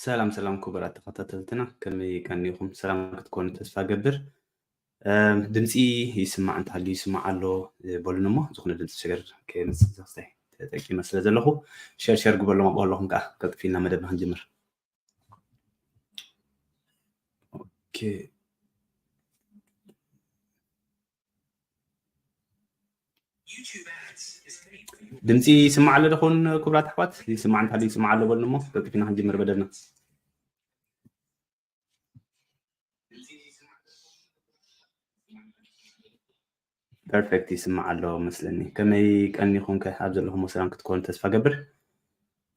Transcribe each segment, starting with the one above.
ሰላም ሰላም ክቡራት ተኸታተልትና፣ ከመይ ቀኒኹም? ሰላም ክትኮኑ ተስፋ ገብር። እም፣ ድምፂ ይስማዕ እንተሃልዩ ይስማዕ ኣሎ፣ እ፣ በሉኒ እሞ፣ ዝኾነ ድምፂ ሽግር ከየምፅእ ዘኽስታይ ተጠቂመ ስለ ዘለኹ፣ ሸር ሸር ግበሎም ኣብኡ ኣለኹም ከዓ ቀልጥፊ ኢልና መደብና ክንጅምር። ኦኬ። ድምፂ ይስማዕ ኣሎ ዶ ኾን ክቡራት ኣሕዋት? ይስማዕ እንተሃልዩ ይስማዕ ኣሎ በሉኒ እሞ፣ ቀልጥፊ ኢና ክንጅምር መደብና። ፐርፌክት ይስማዕ ኣሎ መስለኒ። ከመይ ቀኒኹም ከ? ኣብ ዘለኹሞ ሰላም ክትኮኑ ተስፋ ገብር።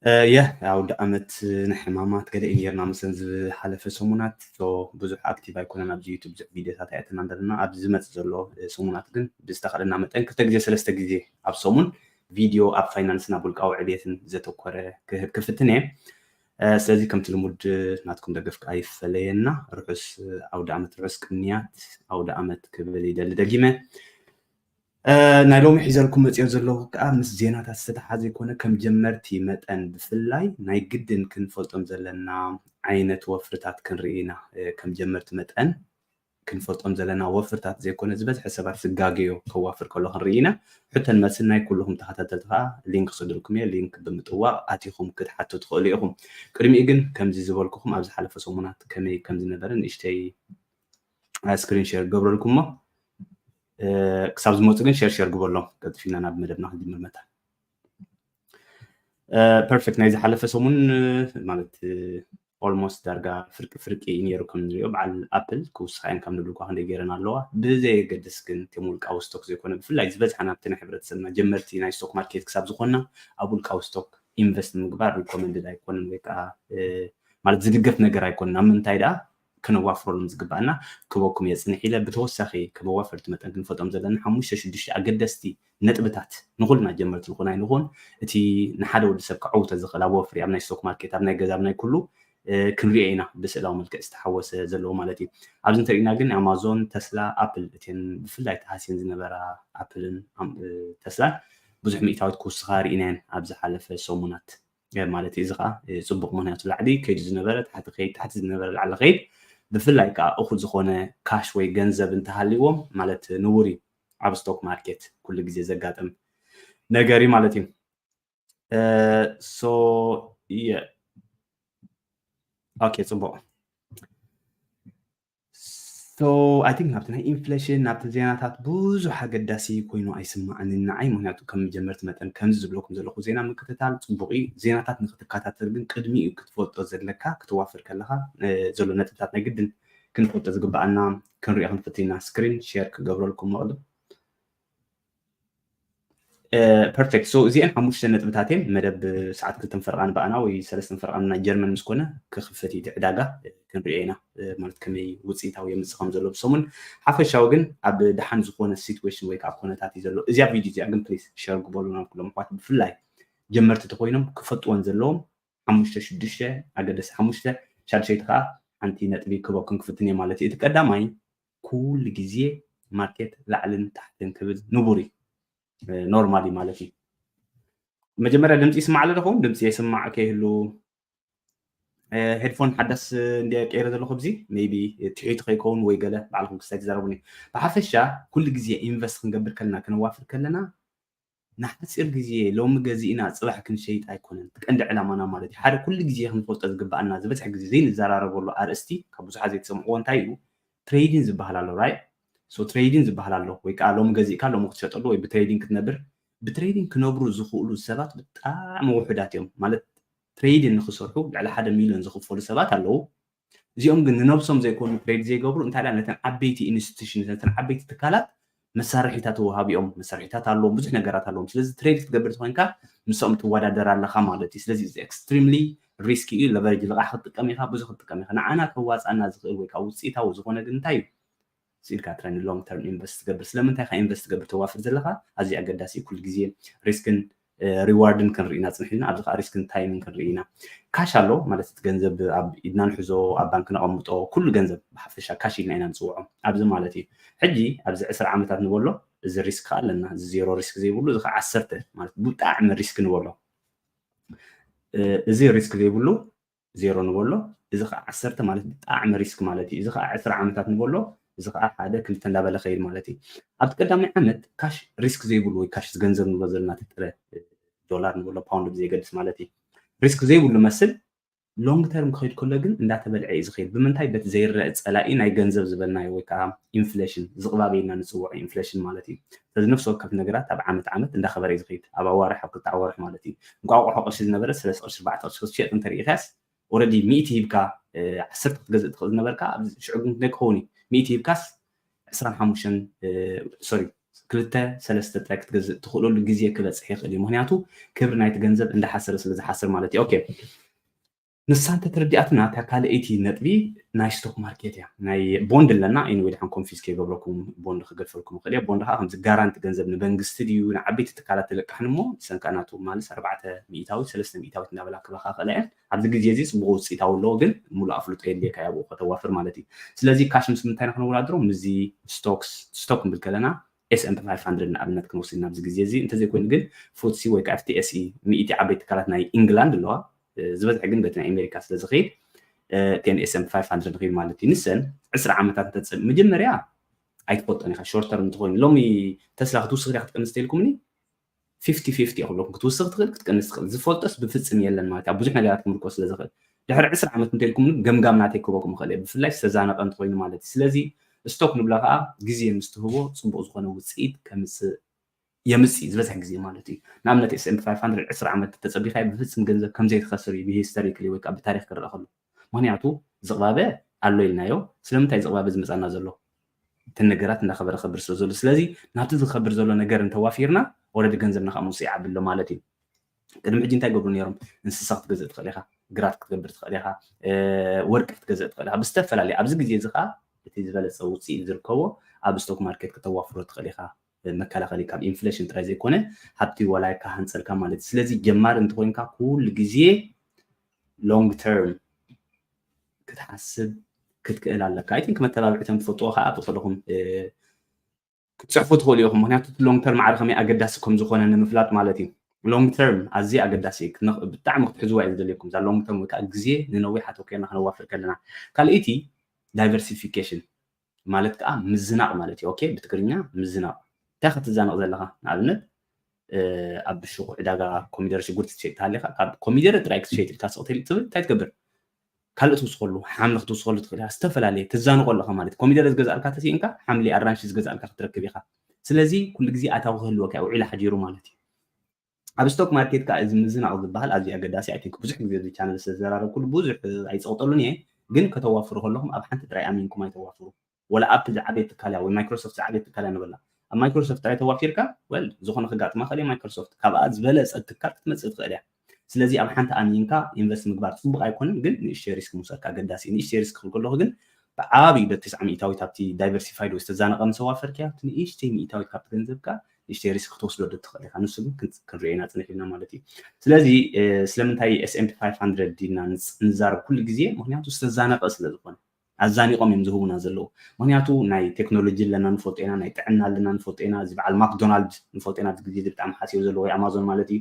እ፣ የ፣ ኣውደ ኣመት ናይ ሕማማት ገለ እዩ ነይርና መስለን ዝሓለፈ ሰሙናት። ሶ፣ ብዙሕ ኣክቲቭ ኣይኮነን ኣብዚ ዩቱብ፣ ብዙሕ ቪድዮታት ኣይኣተናን ዘለና። ኣብዚ ዝመጽእ ዘሎ፣ እ፣ ሰሙናት ግን ብዝተኻእለና መጠን ክልተ ግዜ ሰለስተ ግዜ ኣብ ሰሙን ቪድዮ ኣብ ፋይናንስን ኣብ ውልቃዊ ዕብየትን ዘተኮረ ክህብ ክፍትን እየ። እ፣ ስለዚ ከምቲ ልሙድ ናትኩም ደገፍ ከኣ ይፈለየና። ርሑስ ኣውደ ኣመት፣ ርሑስ ቅንያት ኣውደ ኣመት ክብል ይደሊ ደጊመ። እ፣ ናይ ሎሚ ሒዘልኩም መፅዮ ዘለኹ ከኣ ምስ ዜናታት ዝተተሓዘ ይኮነ፣ ከም ጀመርቲ መጠን ብፍላይ ናይ ግድን ክንፈልጦም ዘለና ዓይነት ወፍርታት ክንርኢ ኢና። እ፣ ከም ጀመርቲ መጠን ክንፈልጦም ዘለና ወፍርታት ዘይኮነ ዝበዝሐ ሰባት ዝጋገዮ ከዋፍር ከሎ ክንርኢ ኢና። ሕቶን መልስን ናይ ኩልኹም ተኸታተልቲ ከኣ ሊንክ ክሰደልኩም እየ። ሊንክ ብምጥዋቕ ኣቲኹም ክትሓቱ ትኽእሉ ኢኹም። ቅድሚኡ ግን ከምዚ ዝበልኩኹም ኣብ ዝሓለፈ ሰሙናት ከመይ ከም ዝነበረ ንእሽተይ፣ እ፣ ስክሪን ሼር ገብረልኩም እሞ፣ እ፣ ክሳብ ዝመፁ ግን ሼር ሼር ግበሎም። ቀልጥፊና ናብ መደብና ክንጅምር መታ። እ፣ ፐርፌክት። ናይ ዝሓለፈ ሰሙን፣ እ፣ ማለት፣ እ፣ ኦልሞስት ዳርጋ ፍርቂ ፍርቂ እዩ ነይሩ። ከም ንሪኦ በዓል ኣፕል ክውስኻ እየን ከም ንብልኳ ክንደይ ገይረን ኣለዋ። ብዘየገድስ ግን እቶም ውልቃዊ ስቶክ ዘይኮነ ብፍላይ ዝበዝሓ ናብቲ ናይ ሕብረተሰብና ጀመርቲ ናይ ስቶክ ማርኬት ክሳብ ዝኾንና ኣብ ውልቃዊ ስቶክ ኢንቨስት ምግባር ሪኮመንድድ ኣይኮነን ወይ ከዓ፣ እ፣ ማለት ዝድገፍ ነገር ኣይኮነን። ኣብ ምንታይ ደኣ ከነዋፍረሎም ዝግባኣና ክበኩም የጽንሕ ኢለ ብተወሳኺ ከም ኣዋፈርቲ መጠን ክንፈልጦም ዘለና ሓሙሽተ ሽዱሽተ ኣገደስቲ ነጥብታት ንኹልና ጀመርቲ ንኹን ኣይንኹን እቲ ንሓደ ወዲ ሰብ ከዐውተ ዝኽእል ኣብ ወፍሪ ኣብ ናይ ስቶክ ማርኬት ኣብ ናይ ገዛ ኣብ ናይ ኩሉ፣ እ፣ ክንሪኦ ኢና ብስእላዊ መልክዕ ዝተሓወሰ ዘለዎ ማለት እዩ። ኣብዚ እንተሪእና ግን ኣማዞን፣ ተስላ፣ ኣፕል እተን ብፍላይ ተሃስየን ዝነበራ ኣፕልን ኣም-፣ እ፣ ተስላን ብዙሕ ሚእታዊት ክውስኻ ርኢናየን ኣብ ዝሓለፈ ሰሙናት። እ፣ ማለት እዩ። እዚ ኸዓ፣ እ፣ ጽቡቕ፣ ምኽንያቱ ላዕሊ ከይዱ ዝነበረ ታሕቲ ከይድ፣ ታሕቲ ዝነበረ ላዕሊ ከይድ፣ ብፍላይ ከኣ እኹል ዝኾነ ካሽ ወይ ገንዘብ እንተሃልይዎም ማለት ንቡር እዩ። ኣብ ስቶክ ማርኬት ኩሉ ግዜ ዘጋጥም ነገር እዩ ማለት እዩ። እ፣ ሶ፣ የ-፣ ኦኬ፣ ጽቡቕ። ሶ፣ ኣይ ቲንክ ናብቲ ናይ ኢንፍሌሽን፣ ናብቲ ዜናታት ብዙሕ ኣገዳሲ ኮይኑ ኣይስምዓንን ንዓይ። ምኽንያቱ ከም መጀመርቲ መጠን ከምዚ ዝብለኩም ዘለኹ ዜና ምክትታል ጽቡቕ እዩ። ዜናታት ንክትከታተል ግን ቅድሚኡ ክትፈልጦ ዘለካ፣ ክትዋፍር ከለኻ፣ እ፣ ዘሎ ነጥብታት ናይ ግድን ክንፈልጦ ዝግብኣና ክንሪኦ ክንፍትን ኢና። ስክሪን ሼር ክገብረልኩም መቕድም። እ፣ ፐርፌክት። ሶ፣ እዚአን ሓሙሽተ ነጥብታት እየን። መደብ ሰዓት ክልተን ፈርቓን ብኣና ወይ ሰለስተን ፈርቓን ናይ ጀርመን ምስ ኮነ ክኽፈት እዩ እቲ ዕዳጋ፣ እ፣ ክንሪኦ ኢና፣ እ፣ ማለት ከመይ ውፅኢታዊ የምፅእ ከም ዘሎ ብሰሙን። ሓፈሻዊ ግን ኣብ ደሓን ዝኾነ ሲትዌሽን ወይ ከዓ ኩነታት እዩ ዘሎ። እዚኣ ቪድዮ እዚኣ ግን ፕሊዝ ሸር ግበሉ ናብ ኩሎም ኣሕዋት፣ ብፍላይ ጀመርቲ ተኮይኖም ክፈልጥወን ዘለዎም ሓሙሽተ ሽዱሽተ ኣገደስቲ ሓሙሽተ፣ ሻድሸይቲ ከዓ ሓንቲ ነጥቢ ክበኩም ክፍትን እየ ማለት እዩ። እቲ ቀዳማይ ኩሉ ግዜ ማርኬት ላዕልን ታሕትን ክብል ንቡር እዩ፣ እ፣ ኖርማል እዩ ማለት እዩ። መጀመርያ ድምፂ ይስማዕ ኣሎ ዶ ኸውን? ድምፂ የስማዕ ከይህሉ፣ እ፣ ሄድፎን ሓዳስ እንደ ቀይረ ዘለኹ ኣብዚ ሜይቢ ትሒቱ ከይከውን ወይ ገለ ባዕልኹም ክስታይ ትዛረቡኒ። ብሓፈሻ ኩሉ ግዜ ኢንቨስት ክንገብር ከለና፣ ክነዋፍር ከለና ንሓፂር ግዜ ሎሚ ገዚእና ፅባሕ ክንሸይጥ ኣይኮነን እቲ ቀንዲ ዕላማና ማለት እዩ። ሓደ ኩሉ ግዜ ክንፈልጦ ዝግብኣና ዝበዝሐ ግዜ ዘይንዘራረበሉ ኣርእስቲ ካብ ብዙሓት ዘይትሰምዕዎ እንታይ እዩ? ትሬዲን ዝበሃል ኣሎ፣ ራይት? ሶ ትሬዲን ዝበሃል ኣሎ ወይ ከዓ ሎሚ ገዚእካ ሎሚ ክትሸጠሉ ወይ ብትሬዲን ክትነብር። ብትሬዲን ክነብሩ ዝኽእሉ ሰባት ብጣዕሚ ውሑዳት እዮም። ማለት ትሬዲን ንክሰርሑ ልዕሊ ሓደ ሚልዮን ዝኽፈሉ ሰባት ኣለዉ። እዚኦም ግን ንነብሶም ዘይኮኑ ትሬድ ዘይገብሩ እንታይ ደኣ ነተን ዓበይቲ ኢንስቲቱሽን ነተን ዓበይቲ ትካላት መሳርሒታት ወሃቢኦም መሳርሒታት ኣለዎም፣ ብዙሕ ነገራት ኣለዎም። ስለዚ ትሬድ ክትገብር ተኮይንካ ምስኦም ትወዳደር ኣለኻ ማለት እዩ። ስለዚ እዚ ኤክስትሪምሊ ሪስኪ እዩ። ለቨሬጅ ልቓሕ ክትጥቀም ኢኻ፣ ብዙሕ ክትጥቀም ኢኻ። ንዓና ከዋፃና ዝኽእል ወይ ከዓ ውፅኢታዊ ዝኾነ ግን እንታይ እዩ? ስኢልካ ትረን ሎንግ ተርም ኢንቨስት ትገብር። ስለምንታይ ኢኻ ኢንቨስት ትገብር ተዋፍር ዘለኻ? ኣዝዩ ኣገዳሲ እዩ። ኩሉ ግዜ ሪስክን፣ እ፣ ሪዋርድን ክንርኢ ኢና ጽንሕ ኢልና። ኣብዚ ከዓ ሪስክን ታይምን ክንርኢ ኢና። ካሽ ኣሎ ማለት እቲ ገንዘብ ኣብ ኢድና ንሕዞ፣ ኣብ ባንክ ነቐምጦ፣ ኩሉ ገንዘብ ብሓፈሻ ካሽ ኢልና ኢና ንጽውዖ ኣብዚ ማለት እዩ። ሕጂ ኣብዚ ዕስራ ዓመታት ንበሎ እዚ ሪስክ ከዓ ኣለና። እዚ ዜሮ ሪስክ ዘይብሉ፣ እዚ ከዓ ዓሰርተ ማለት ብጣዕሚ ሪስክ ንበሎ። እ፣ እዚ ሪስክ ዘይብሉ ዜሮ ንበሎ። እዚ ከዓ ዓሰርተ ማለት ብጣዕሚ ሪስክ ማለት እዩ። እዚ ከዓ ዕስራ ዓመታት ንበሎ። እዚ ከዓ ሓደ ክልተ እንዳበለ ኸይድ ማለት እዩ። ኣብቲ ቀዳማይ ዓመት ካሽ ሪስክ ዘይብሉ ወይ ካሽ ገንዘብ ንብሎ ዘለና ጥረ ዶላር ንብሎ ፓውንድ ብዘይገድስ ማለት እዩ። ሪስክ ዘይብሉ መስል ሎንግ ተርም ክኸይድ ከሎ ግን እንዳተበልዐ እዩ ዝኸይድ። ብምንታይ? በቲ ዘይረአ ፀላኢ ናይ ገንዘብ ዝበልናዮ ወይ ከዓ ኢንፍሌሽን ዝቕባበ ኢልና ንፅውዖ ኢንፍሌሽን ማለት እዩ። ስለዚ ነፍሲ ወከፍ ነገራት ኣብ ዓመት ዓመት እንዳኸበረ እዩ ዝኸይድ። ኣብ ኣዋርሕ ኣብ ክልተ ኣዋርሕ ማለት እዩ። እንቋቑሖ ቅርሺ ዝነበረ ሰለስተ ቅርሺ ኣርባዕተ ቅርሺ ክትሸጥ እንተሪኢኻስ ኦረዲ ሚእቲ ሂብካ ዓሰርተ ክትገዝእ ትኽእል ዝነበርካ ኣብዚ ሽዑ ግን ክንደይ ክኸውን እዩ? ሚእቲ ሂብካስ ዕስራን ሓሙሽተን ሶሪ ክልተ ሰለስተ ጥራይ ክትገዝእ ትኽእለሉ ግዜ ክበፅሕ ይኽእል እዩ። ምክንያቱ ክብሪ ናይቲ ገንዘብ እንዳሓሰረ ስለ ዝሓስር ማለት እዩ። ኦኬ ንሳ እንተተረዲኣትና እታ ካልኣይቲ ነጥቢ ናይ ስቶክ ማርኬት እያ። ናይ ቦንድ ኣለና ኢንወይ ድሓን ኮንፊስ ከይገብረኩም ቦንድ ክገድፈልኩም ይኽእል እየ። ቦንድ ከዓ ከምዚ ጋራንቲ ገንዘብ ንመንግስቲ ድዩ ንዓበይቲ ትካላት ተለቃሕን እሞ ንሰን ከዓ ናቱ ማለት ኣርባዕተ ሚእታዊት ሰለስተ ሚእታዊት እንዳበላ ክበካ ክእላ እየን። ኣብዚ ግዜ እዚ ፅቡቅ ውፅኢት ኣለዎ ግን ሙሉእ ኣፍልጦ የድልየካ እያ ብኡ ከተዋፍር ማለት እዩ። ስለዚ ካሽ ምስ ምንታይ ኢና ክነወዳድሮ ምስዚ ስቶክስ ስቶክ ንብል ከለና S&P five hundred ንኣብነት ክንወስድ ኢና ኣብዚ ግዜ እዚ እንተዘይኮይኑ ግን ፉትሲ ወይ ከዓ FTSE ሚእቲ ዓበይቲ ትካላት ናይ ኢንግላንድ ኣለዋ ዝበዝሐ ግን በቲ ናይ ኣሜሪካ ስለ ዝኸይድ እተን S&P five hundred ንኸይድ ማለት እዩ። ንሰን ዕስራ ዓመታት እንተፀብ መጀመርያ ኣይትፈልጦን ኢኻ ሾርት ተርም እንተኮይኑ ሎሚ ተስላ ክትውስኽ ዲያ ክትቀንስ ተልኩምኒ ፊፍቲ ፊፍቲ እየ ክብለኩም ክትውስኽ ትኽእል ክትቀንስ ትኽእል ዝፈልጦስ ብፍፅም የለን ማለት ኣብ ብዙሕ ነገራት ክምርኮ ስለ ዝኽእል ድሕሪ ዕስራ ዓመት እንተልኩም ገምጋም ናተይ ክበኩም ይኽእል እየ ብፍላይ ዝተዛነቐ እንተኮይኑ ማለት እዩ ስለዚ ስቶክ ንብላ ከዓ ግዜ ምስ ትህቦ ፅቡቅ ዝኾነ ውፅኢት ከምፅእ የምፅእ ዝበዝሕ ግዜ ማለት እዩ ንኣብነት S&P five hundred ዕስራ ዓመት ተፀቢኻዮ ብፍፅም ገንዘብ ከምዘይትኸስር እዩ ብሂስተሪክሊ ወይ ከዓ ብታሪክ ክረአ ከሎ ምክንያቱ ዝቕባበ ኣሎ ኢልናዮ ስለምንታይ ዝቕባበ ዝመፃና ዘሎ እቲ ነገራት እንዳኸበረ ከብር ስለ ዘሎ ስለዚ ናብቲ ዝኸብር ዘሎ ነገር እንተዋፊርና ወረዲ ገንዘብና ከዓ ምውፅእ ይዓቢ ኣሎ ማለት እዩ ቅድሚ ሕጂ እንታይ ገብሩ ነይሮም እንስሳ ክትገዝእ ትኽእል ኢኻ ግራት ክትገብር ትኽእል ኢኻ ወርቂ ክትገዝእ ትኽእል ኢኻ ብዝተፈላለዩ ኣብዚ ግዜ እዚ ከዓ እቲ ዝበለፀ ውፅኢት ዝርከቦ ኣብ ስቶክ ማርኬት ከተዋፍሮ ትኽእል ኢኻ መከላኸሊ ካብ ኢንፍሌሽን ጥራይ ዘይኮነ ሃብቲ ዋላ ካሃንፀልካ ማለት እዩ ስለዚ ጀማሪ እንተኮይንካ ኩሉ ግዜ ሎንግ ተርም ክትሓስብ ክትክእል ኣለካ ኣይ ቲንክ መተባብዕቶም ትፈልጥዎ ከዓ ብክልኹም ክትፅሕፉ ትኽእሉ ኢኹም ምክንያቱ እቲ ሎንግ ተርም ዓረ ከመይ ኣገዳሲ ከም ዝኾነ ንምፍላጥ ማለት እዩ ሎንግ ተርም ኣዝየ ኣገዳሲ እዩ ብጣዕሚ ክትሕዝዋ እዩ ዝደልየኩም እዛ ሎንግ ተርም ወይከዓ ግዜ ንነዊሕ ኣተኮርና ክነዋፍር ከለና ካልኣይቲ ዳይቨርሲፊኬሽን ማለት ከዓ ምዝናቕ ማለት እዩ ኦኬ ብትግርኛ ምዝናቕ እንታይ ክትዛነቕ ዘለኻ ንኣብነት ኣብ ሽቁ ዕዳጋ ኮሚደረ ሽጉርቲ ትሸይጥ ተሃሊኻ ካብ ኮሚደረ ጥራይ ክትሸይጥ ኢልካ ስቕ ትብል እንታይ ትገብር ካልእ ትውስኸሉ ሓምሊ ክትውስኸሉ ትኽእል ኢኻ ዝተፈላለየ ትዛንቆ ኣለኻ ማለት ኮሚደረ ዝገዝኣልካ ተሲእንካ ሓምሊ ኣራንሺ ዝገዝኣልካ ክትረክብ ኢኻ ስለዚ ኩሉ ግዜ ኣታዊ ክህልወካ ውዒሉ ሓዲሩ ማለት እዩ ኣብ ስቶክ ማርኬት ከዓ እዚ ምዝናቕ ዝበሃል ኣዝዩ ኣገዳሲ ኣይ ቲንክ ብዙሕ ግዜ እዚ ቻነል ስለዝዘራረብኩሉ ብዙሕ ኣይፀቕጠሉን እየ ግን ከተዋፍሩ ከለኹም ኣብ ሓንቲ ጥራይ ኣሚንኩም ኣይተዋፍሩ ወላ ኣፕል ዝዓበየ ትካል እያ ወይ ማይክሮሶፍት ዝዓበየ ትካል እያ ንበላ ኣብ ማይክሮሶፍት ጥራይ ተዋፊርካ ወል ዝኾነ ክጋጥማ ከለ ማይክሮሶፍት ካብኣ ዝበለፀ ትካል ክትመፅእ ትኽእል እያ ስለዚ ኣብ ሓንቲ ኣሚንካ ኢንቨስት ምግባር ፅቡቅ ኣይኮንን ግን ንእሽተይ ሪስክ ምውሳድ ኣገዳሲ እዩ ንእሽተይ ሪስክ ክብል ከለኹ ግን ብዓብዩ በቲ ተስዓ ሚእታዊት ኣብቲ ዳይቨርሲፋይድ ወይ ዝተዛነቐ ምስ ኣዋፈርካዮ እቲ ንእሽተይ ሚእታዊት ካብቲ ገንዘብካ ንእሽተይ ሪስክ ክትወስዶ ዶ ትኽእል ኢኻ ንሱ ግን ክንርኤና ፅንሕ ኢልና ማለት እዩ ስለዚ ስለምንታይ S&P five hundred ዲና ንዛረብ ኩሉ ግዜ ምክንያቱ ዝተዛነቐ ስለ ዝኾነ ኣዛኒቖም እዮም ዝህቡና ዘለዉ ምክንያቱ ናይ ቴክኖሎጂ ኣለና ንፈልጦ ኢና ናይ ጥዕና ኣለና ንፈልጦ ኢና እዚ በዓል ማክዶናልድ ንፈልጦ ኢና ግዜ ብጣዕሚ ሓስዮ ዘለዎ ወይ ኣማዞን ማለት እዩ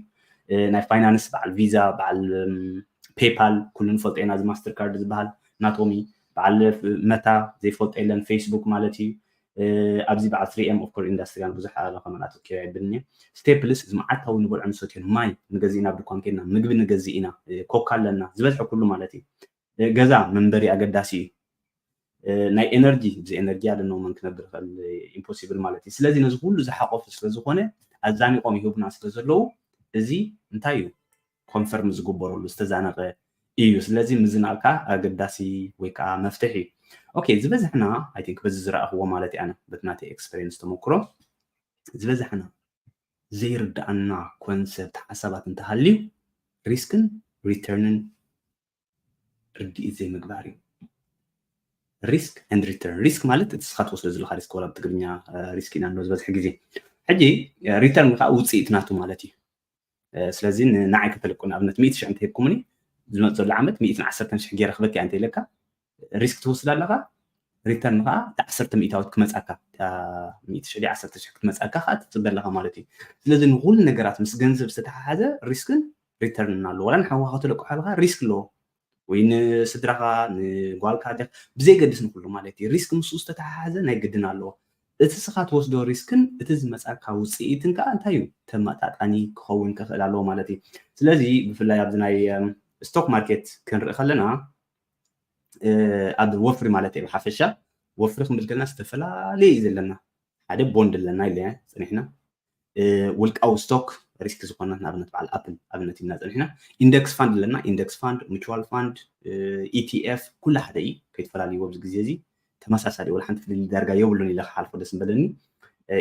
ናይ ፋይናንስ በዓል ቪዛ በዓል ፔፓል ኩሉ ንፈልጦ ኢና እዚ ማስተር ካርድ ዝበሃል ናቶም እዩ በዓል መታ ዘይፈልጦ የለን ፌስቡክ ማለት እዩ ኣብዚ በዓል three M of course ኢንዳስትሪያን ብዙሕ ኣለኸ መናት ኪራ ይብልኒ ስቴፕልስ እዚ መዓልታዊ ንበልዖ ንሰትዮ ማይ ንገዝእ ኢና ኣብ ድኳን ከድና ምግቢ ንገዝእ ኢና ኮካ ኣለና ዝበዝሐ ኩሉ ማለት እዩ ገዛ መንበሪ ኣገዳሲ እዩ ናይ ኤነርጂ ብዚ ኤነርጂ ኣደነው መን ክነብር ይኽእል ኢምፖሲብል ማለት እዩ ስለዚ ነዚ ኩሉ ዝሓቆፍ ስለዝኾነ ኣዛኒቆም ይህቡና ስለዘለዉ እዚ እንታይ እዩ ኮንፈርም ዝግበረሉ ዝተዛነቀ እዩ ስለዚ ምዝናቅካ ኣገዳሲ ወይ ከዓ መፍትሒ እዩ ኦኬ ዝበዝሕና ኣይ ቲንክ በዚ ዝረኣኽዎ ማለት እያ በቲ ናተይ ኤክስፐሪንስ ተመክሮ ዝበዝሕና ዘይርድኣና ኮንሰፕት ሓሳባት እንተሃልዩ ሪስክን ሪተርንን ርድኢት ዘይምግባር እዩ risk and return risk ማለት እቲ ስኻ ትወስዶ ዘለካ ሪስክ ወላ ብትግርኛ ሪስክ ኢና ንብሎ ዝበዝሕ ግዜ ሕጂ ሪተርን ከዓ ውፅኢት ናቱ ማለት እዩ ስለዚ ንዓይ ከተለቁ ንኣብነት ሚእቲ ሽሕ እንተሂብኩምኒ ዝመፅ ዘሎ ዓመት ሚእትን ዓሰርተን ሽሕ ገይረ ክበኪ እንተ ኢለካ ሪስክ ትወስድ ኣለካ ሪተርን ከዓ ዓሰርተ ሚእታዊት ክመፃካ ሚእቲ ሽሕ ዓሰርተ ሽሕ ክትመፃካ ከዓ ትፅበ ኣለካ ማለት እዩ ስለዚ ንኩሉ ነገራት ምስ ገንዘብ ዝተተሓሓዘ ሪስክን ሪተርንን ኣለዎ ዋላ ንሓዋ ከተለቁ ኣለካ ሪስክ ኣለዎ ወይ ንስድራኻ ንጓልካ ኣዴኻ ብዘይገድስ ንኩሉ ማለት እዩ። ሪስክ ምስኡ ዝተተሓሓዘ ናይ ግድን ኣለዎ። እቲ ስኻ ትወስዶ ሪስክን እቲ ዝመፃካ ውፅኢትን ከዓ እንታይ እዩ? ተመጣጣኒ ክኸውን ክኽእል ኣለዎ ማለት እዩ። ስለዚ ብፍላይ ኣብዚ ናይ ስቶክ ማርኬት ክንርኢ ከለና ኣብ ወፍሪ ማለት እዩ ብሓፈሻ ወፍሪ ክንብል ከለና ዝተፈላለዩ እዩ ዘለና። ሓደ ቦንድ ኣለና ኢለ ፀኒሕና ውልቃዊ ስቶክ ሪስክ ዝኾነ ንኣብነት በዓል ኣፕል ኣብነት ኢና ፀኒሕና ኢንደክስ ፋንድ ኣለና ኢንደክስ ፋንድ ሙቹዋል ፋንድ ኢቲኤፍ ኩሉ ሓደ እዩ። ከይተፈላለዩ ኣብዚ ግዜ እዚ ተመሳሳሊ ወላ ሓንቲ ፍልል ዳርጋ የብሉን ኢለ ክሓልፎ ደስ በለኒ።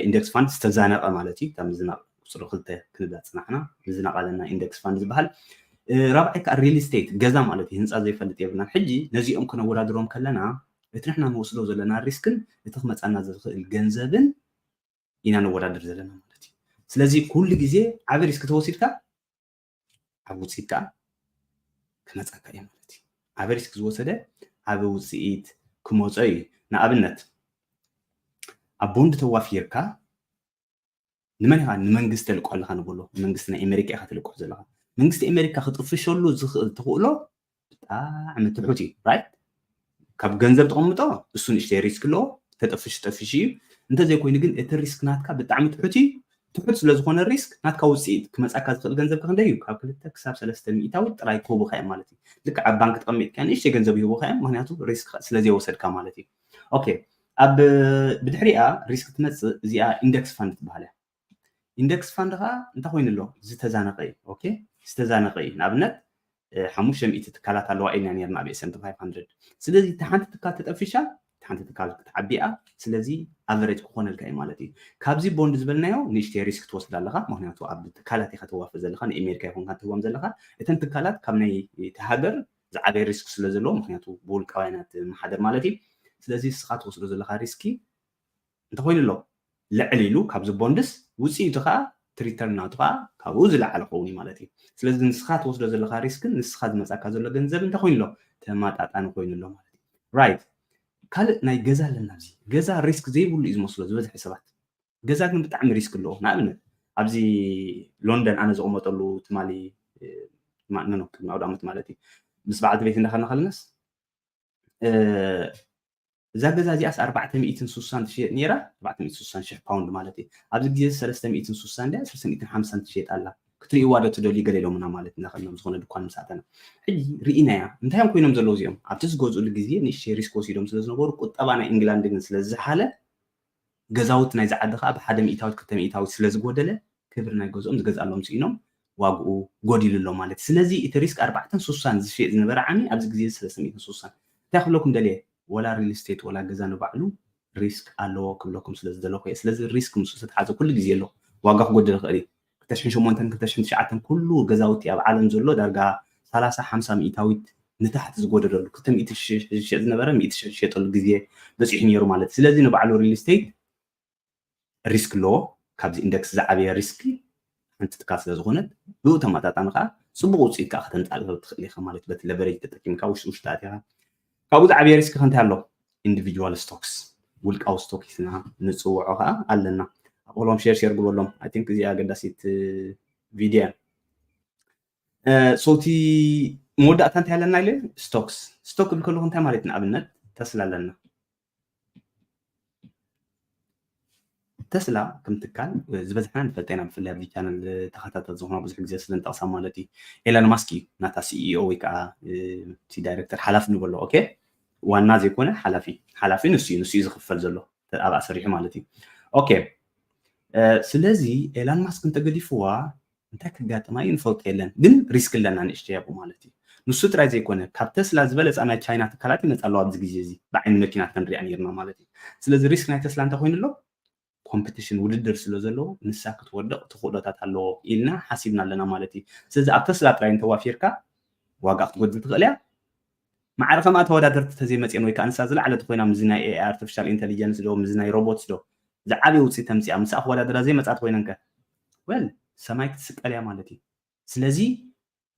ኢንደክስ ፋንድ ዝተዛነቐ ማለት እዩ። እታ ምዝናቕ ቁፅሪ ክልተ ክንብላ ፅናሕና ምዝናቕ ኣለና ኢንደክስ ፋንድ ዝበሃል። ራብዓይ ከዓ ሪል ስቴት ገዛ ማለት እዩ። ህንፃ ዘይፈልጥ የብልናን። ሕጂ ነዚኦም ክነወዳድሮም ከለና እቲ ንሕና ንወስዶ ዘለና ሪስክን እቲ ክመፃና ዝኽእል ገንዘብን ኢና ነወዳድር ዘለና ማለት እዩ። ስለዚ ኩሉ ግዜ ዓቢ ሪስክ ተወሲድካ ዓቢ ውፅኢት ከዓ ክመፃካ እዩ ማለት እዩ። ዓቢ ሪስክ ዝወሰደ ዓቢ ውፅኢት ክመፆ እዩ። ንኣብነት ኣብ ቦንድ ተዋፊርካ ንመን ኢኻ ንመንግስቲ ተልቆ ኣለኻ ንብሎ። መንግስቲ ናይ ኣሜሪካ ኢኻ ትልቆ ዘለኻ። መንግስቲ ኣሜሪካ ክጥፍሸሉ ዝኽእል ተኽእሎ ብጣዕሚ ትሑት እዩ። ራይት ካብ ገንዘብ ተቐምጦ እሱ ንእሽተይ ሪስክ ኣለዎ። ተጠፍሽ ጠፍሽ እዩ። እንተዘይኮይኑ ግን እቲ ሪስክ ናትካ ብጣዕሚ ትሑት እዩ። ትሑት ስለዝኾነ ሪስክ ናትካ ውፅኢት ክመፃካ ዝኽእል ገንዘብ ክንደይ እዩ? ካብ ክልተ ክሳብ ሰለስተ ሚእታዊት ጥራይ ክህቡኻ እዮም ማለት እዩ። ልክዕ ኣብ ባንክ ተቐሚጥካ ንእሽተይ ገንዘብ ይህቡኻ እዮም፣ ምክንያቱ ሪስክ ስለዘይወሰድካ ማለት እዩ። ኦኬ ኣብ ብድሕሪኣ ሪስክ ትመፅእ እዚኣ ኢንደክስ ፋንድ ትበሃል እያ። ኢንደክስ ፋንድ ከዓ እንታይ ኮይኑ ኣሎ? ዝተዛነቀ እዩ። ኦኬ ዝተዛነቀ እዩ። ንኣብነት ሓሙሽተ ሚእቲ ትካላት ኣለዋ ኢልና ነርና ኣብ S and P five hundred። ስለዚ እቲ ሓንቲ ትካል ተጠፊሻ እቲ ሓንቲ ትካል ክትዓቢኣ። ስለዚ ኣቨሬጅ ክኾነልካ እዩ ማለት እዩ። ካብዚ ቦንድ ዝበልናዮ ንእሽተይ ሪስክ ትወስድ ኣለኻ። ምክንያቱ ኣብ ትካላት ኢኻ ተዋፍር ዘለኻ፣ ንኣሜሪካ ይኮንካ ትህቦም ዘለኻ። እተን ትካላት ካብ ናይ እቲ ሃገር ዝዓበየ ሪስክ ስለ ዘለዎ፣ ምክንያቱ ብውልቃውያን እያ ትመሓደር ማለት እዩ። ስለዚ ንስኻ ትወስዶ ዘለኻ ሪስኪ እንተኮይኑ ኣሎ ልዕል ኢሉ ካብዚ ቦንድስ ውፅኢቱ ከዓ ትሪተርን ናቱ ከዓ ካብኡ ዝለዓለ ክኸውን እዩ ማለት እዩ። ስለዚ ንስኻ ትወስዶ ዘለካ ሪስክን ንስኻ ዝመፃካ ዘሎ ገንዘብ እንተኮይኑ ኣሎ ተመጣጣኒ ኮይኑ ኣሎ ማለት እዩ። ራይት ካልእ ናይ ገዛ ኣለና። ኣብዚ ገዛ ሪስክ ዘይብሉ እዩ ዝመስሎ ዝበዝሐ ሰባት። ገዛ ግን ብጣዕሚ ሪስክ ኣለዎ። ንኣብነት ኣብዚ ሎንደን ኣነ ዝቕመጠሉ ትማሊ ቅድሚ ኣውደ ዓመት ማለት እዩ ምስ በዓልቲ ቤት እንዳኸና ከለናስ እዛ ገዛ እዚኣስ ኣርባዕተ ሚእትን ስሳን ትሽየጥ ነይራ። ኣርባዕተ ሚእትን ስሳን ሽሕ ፓውንድ ማለት እዩ። ኣብዚ ግዜ ሰለስተ ሚእትን ስሳን ድያ ሰለስተ ሚእትን ሓምሳን ትሽየጥ ኣላ። ክትርእይዋ ዶ ትደልዩ ገለ ኢሎምና ማለት ኢና ከሎም ዝኾነ ድኳን ምስ ኣተና ሕጂ ርኢናያ። እንታይ እዮም ኮይኖም ዘለዉ እዚኦም? ኣብቲ ዝገዝእሉ ግዜ ንእሽተይ ሪስክ ወሲዶም ስለ ዝነበሩ ቁጠባ ናይ ኢንግላንድ ግን ስለ ዝሓለ ገዛውቲ ናይዚ ዓዲ ከዓ ብሓደ ሚእታዊት ክልተ ሚእታዊት ስለ ዝጎደለ ክብሪ ናይ ገዝኦም ዝገዝኣሎም ስኢኖም ዋግኡ ጎዲሉ ኣሎ ማለት እዩ። ስለዚ እቲ ሪስክ ኣርባዕተን ስሳን ዝሽየጥ ዝነበረ ዓሚ ኣብዚ ግዜ ሰለስተ ሚእትን ስሳን እንታይ ክብለኩም ደልየ ወላ ሪል ስቴት ወላ ገዛ ንባዕሉ ሪስክ ኣለዎ ክብለኩም ስለ ዝደለኹ እየ። ስለዚ ሪስክ ምስ ዝተትሓዘ ኩሉ ግዜ ኣሎ ዋጋ ክጎድል ይኽእል እዩ። ክልተ ሽሕን ሸሞንተን ክልተ ሽሕን ትሽዓተን ኩሉ ገዛውቲ ኣብ ዓለም ዘሎ ዳርጋ ሰላሳ ሓምሳ ሚእታዊት ንታሕቲ ዝጎደለሉ ክልተ ሚእቲ ሽሕ ዝሸጥ ዝነበረ ሚእቲ ሽሕ ዝሸጠሉ ግዜ በፂሑ ነይሩ ማለት እዩ። ስለዚ ንባዕሉ ሪል ስቴት ሪስክ ኣለዎ። ካብዚ ኢንደክስ ዝዓበየ ሪስክ ሓንቲ ትካል ስለ ዝኾነት ብኡ ተመጣጣኒ ከዓ ፅቡቅ ውፅኢት ከዓ ከተምፃእ ትኽእል ኢኻ ማለት በቲ ለቨሬጅ ተጠቂምካ ውሽጢ ውሽጢ ኣቲኻ ካብኡ ዝዓበየ ሪስክ ከ እንታይ ኣሎ? ኢንዲቪጁዋል ስቶክስ ውልቃዊ ስቶክ ኢልና ንፅውዖ ከዓ ኣለና። ኣቕሎም ሼር ሼር ግበሎም። I think እዚኣ ኣገዳሲት ቪድዮ እያ። ሶቲ መወዳእታ እንታይ ኣለና ኢለ ስቶክስ ስቶክ ክብል ከለኩ እንታይ ማለት ንኣብነት ተስላ ኣለና ተስላ ከም ትካል ዝበዝሕና ንፈልጠ ኢና ብፍላይ ኣብዚ ቻነል ተኸታተል ዝኾና ብዙሕ ግዜ ስለ ንጠቕሳ ማለት እዩ ኤለን ማስክ እዩ ናታ ሲኢኦ ወይ ከዓ እቲ ዳይሬክተር ሓላፊ ንበሎ ኦኬ ዋና ዘይኮነ ሓላፊ ሓላፊ ንሱ እዩ ንሱ እዩ ዝኽፈል ዘሎ ኣብኣ ሰሪሑ ማለት እዩ ኦኬ ስለዚ ኤላን ማስክ እንተገዲፍዋ እንታይ ከጋጥማ እዩ ንፈልጦ የለን ግን ሪስክ ኣለና ንእሽተይ ኣብኡ ማለት እዩ ንሱ ጥራይ ዘይኮነ ካብ ተስላ ዝበለፃ ናይ ቻይና ትካላት ይመፃ ኣለዋ ኣብዚ ግዜ እዚ ብዓይኒ መኪና ክንሪኣ ነርና ማለት እዩ ስለዚ ሪስክ ናይ ተስላ እንታይ ኮይኑ ኣሎ ኮምፕቲሽን ውድድር ስለ ዘለዎ ንሳ ክትወድቕ ትኽእሎታት ኣለዎ ኢልና ሓሲብና ኣለና ማለት እዩ ስለዚ ኣብ ተስላ ጥራይ እንተዋፊርካ ዋጋ ክትጎድል ትኽእል እያ ማዕረ ከምኣ ተወዳደርቲ ተዘይመፅን ወይ ከዓ ንሳ ዝለዓለት ኮይና ምዚ ናይ ኤኣይ ኣርቲፊሻል ኢንቴሊጀንስ ዶ ምዚ ናይ ሮቦትስ ዶ ዝዓበየ ውፅኢት ተምፅኣ ምስኣ ክወዳደራ ዘይመፃት ኮይነንከ ወል ሰማይ ክትስቀል እያ ማለት እዩ ስለዚ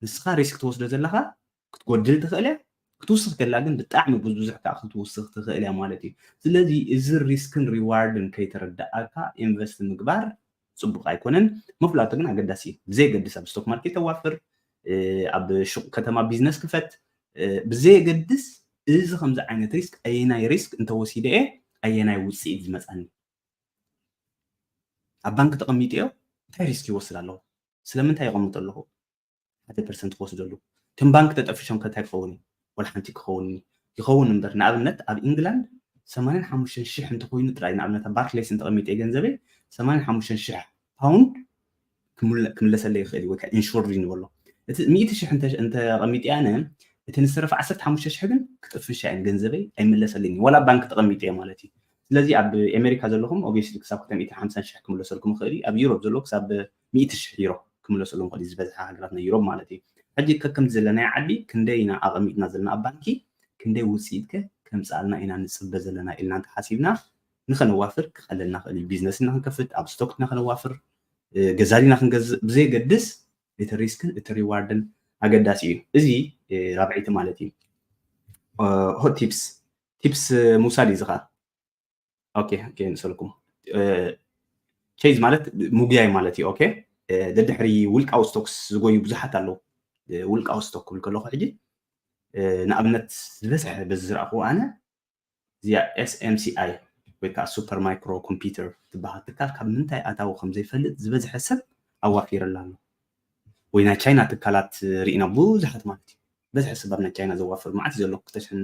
ንስኻ ሪስክ ትወስዶ ዘለኻ ክትጎድል ትኽእል እያ ክትውስኽ ከላ ግን ብጣዕሚ ብዙሕ ከዓ ክትውስኽ ትኽእል እያ ማለት እዩ ስለዚ እዚ ሪስክን ሪዋርድን ከይተረዳእካ ኢንቨስት ምግባር ፅቡቅ ኣይኮነን ምፍላጡ ግን ኣገዳሲ እዩ ብዘየገድስ ኣብ ስቶክ ማርኬት ተዋፍር ኣብ ሹቅ ከተማ ቢዝነስ ክፈት ብዘየገድስ እዚ ከምዚ ዓይነት ሪስክ ኣየናይ ሪስክ እንተወሲደ እየ ኣየናይ ውፅኢት ዝመፃኒ? ኣብ ባንክ ተቐሚጠዮ እንታይ ሪስክ ይወስድ ኣለኹ? ስለምንታይ ይቐምጥ ኣለኹ? ሓደ ፐርሰንት ክወስደሉ እቶም ባንክ ተጠፊሾም ከ እንታይ ክኸውን እዩ? ወላ ሓንቲ ክኸውን ይኸውን እምበር ንኣብነት ኣብ ኢንግላንድ ሰማንያን ሓሙሽተን ሽሕ እንተኮይኑ ጥራይ ንኣብነት ኣብ ባርክሌስ እንተቐሚጠ ገንዘበይ ሰማንያን ሓሙሽተን ሽሕ ፓውንድ ክምለሰለይ ይኽእል እዩ ወይ ከዓ ኢንሹርድ ንበሎ እቲ ሚእቲ ሽሕ እንተቐሚጠ ኣነ እቲ ንዝተረፈ ዓሰርተ ሓሙሽተ ሽሕ ግን ክጥፍሻ እየን ገንዘበይ ኣይምለሰለይን እዩ ወላ ባንክ ተቐሚጠ ማለት እዩ ስለዚ ኣብ ኣሜሪካ ዘለኹም ኦብስሊ ክሳብ ክልተ ሚእትን ሓምሳን ሽሕ ክምለሰልኩም ይኽእል እዩ ኣብ ዩሮፕ ዘለዉ ክሳብ ሚእቲ ሽሕ ዩሮ ክምለሰሎም ይኽእል እዩ ዝበዝሓ ሃገራት ናይ ዩሮፕ ማለት እዩ ሕጂ ከከምቲ ዘለናዮ ዓዲ ክንደይ ኢና ኣቐሚጥና ዘለና ኣብ ባንኪ ክንደይ ውፅኢት ከ ከምፅኣልና ኢና ንፅበ ዘለና ኢልና እንተሓሲብና ንኸነዋፍር ክቐለልና ክእል እዩ ቢዝነስ እና ክንከፍት ኣብ ስቶክ እና ከነዋፍር ገዛ ዲና ክንገዝእ ብዘየገድስ እቲ ሪስክን እቲ ሪዋርድን ኣገዳሲ እዩ እዚ ራብዒቲ ማለት እዩ ሆት ቲፕስ ቲፕስ ምውሳድ እዩ ዝኻ ንሰልኩም ቼዝ ማለት ምጉያይ ማለት እዩ ኦኬ ደድሕሪ ውልቃዊ ስቶክስ ዝጎዩ ብዙሓት ኣለዉ ውልቃዊ ስቶክ ክብል ከለኹ ሕጂ ንኣብነት ዝበዝሐ በዚ ዝረእኹ ኣነ እዚኣ SMCI ወይ ከዓ ሱፐር ማይክሮ ኮምፒውተር ትበሃል ትካል ካብ ምንታይ ኣታዊ ከም ዘይፈልጥ ዝበዝሐ ሰብ ኣዋፊርላ ኣሎ ወይ ናይ ቻይና ትካላት ርኢና ብዙሓት ማለት እዩ በዝሐ ሰብ ኣብ ናይ ቻይና ዘዋፍር መዓት እዩ ዘሎ ክልተ ሽሕን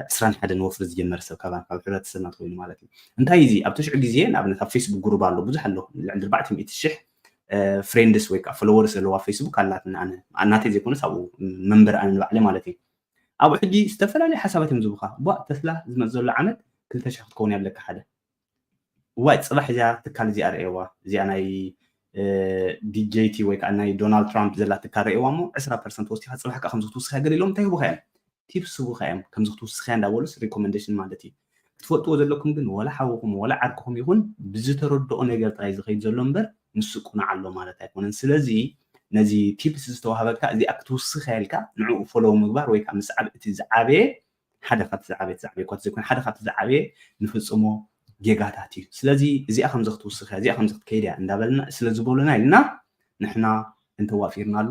ዕስራን ሓደን ወፍሪ ዝጀመረ ሰብ ካባን ካብ ሕብረተሰብና ተኮይኑ ማለት እዩ እንታይ እዚ ኣብ ተሽዑ ግዜ ንኣብነት ኣብ ፌስቡክ ጉሩብ ኣሎ ብዙሕ ኣሎ ልዕሊ ኣርባዕተ ሚእቲ ሽሕ ፍሬንድስ ወይ ከዓ ፎሎወርስ ዘለዋ ፌስቡክ ኣላትና ኣነ ናተይ ዘይኮነስ ኣብኡ መንበር ኣነ ንባዕለ ማለት እዩ ኣብኡ ሕጂ ዝተፈላለዩ ሓሳባት እዮም ዝብካ ቧእ ተስላ ዝመፅ ዘሎ ዓመት ክልተ ሽሕ ክትከውን ኣለካ ሓደ እዋይ ፅባሕ እዚኣ ትካል እዚኣ ርእዋ እዚኣ ናይ ዲጀይቲ ወይ ከዓ ናይ ዶናልድ ትራምፕ ዘላ ትካል ርእዋ እሞ ዕስራ ፐርሰንት ወሲካ ፅባሕ ከዓ ከምዚ ክትውስካ ገለ ኢሎም እንታይ ህቡካ እዮም ቲፕስ ህቡካ እዮም ከምዚ ክትውስካ እንዳበሉስ ሪኮመንዴሽን ማለት እዩ ክትፈልጥዎ ዘለኩም ግን ወላ ሓውኩም ወላ ዓርክኹም ይኹን ብዝተረድኦ ነገር ጥራይ ዝኸይድ ዘሎ እምበር ንሱ ቁናዕ ኣሎ ማለት ኣይኮነን ስለዚ ነዚ ቲፕስ ዝተዋህበካ እዚኣ ክትውስካ ኢልካ ንዕኡ ፎሎው ምግባር ወይ ከዓ ምስዓብ እቲ ዝዓበየ ሓደ ካብቲ ዝዓበየ ዝዓበየ እኳ ዘይኮነ ሓደ ካብቲ ዝዓበየ ንፍፅሞ ጌጋታት እዩ ስለዚ እዚኣ ከምዚ ክትውስኽ እያ እዚኣ ከምዚ ክትከይድ እያ እንዳበልና ስለ ዝበሉና ኢልና ንሕና እንተዋፊርናሉ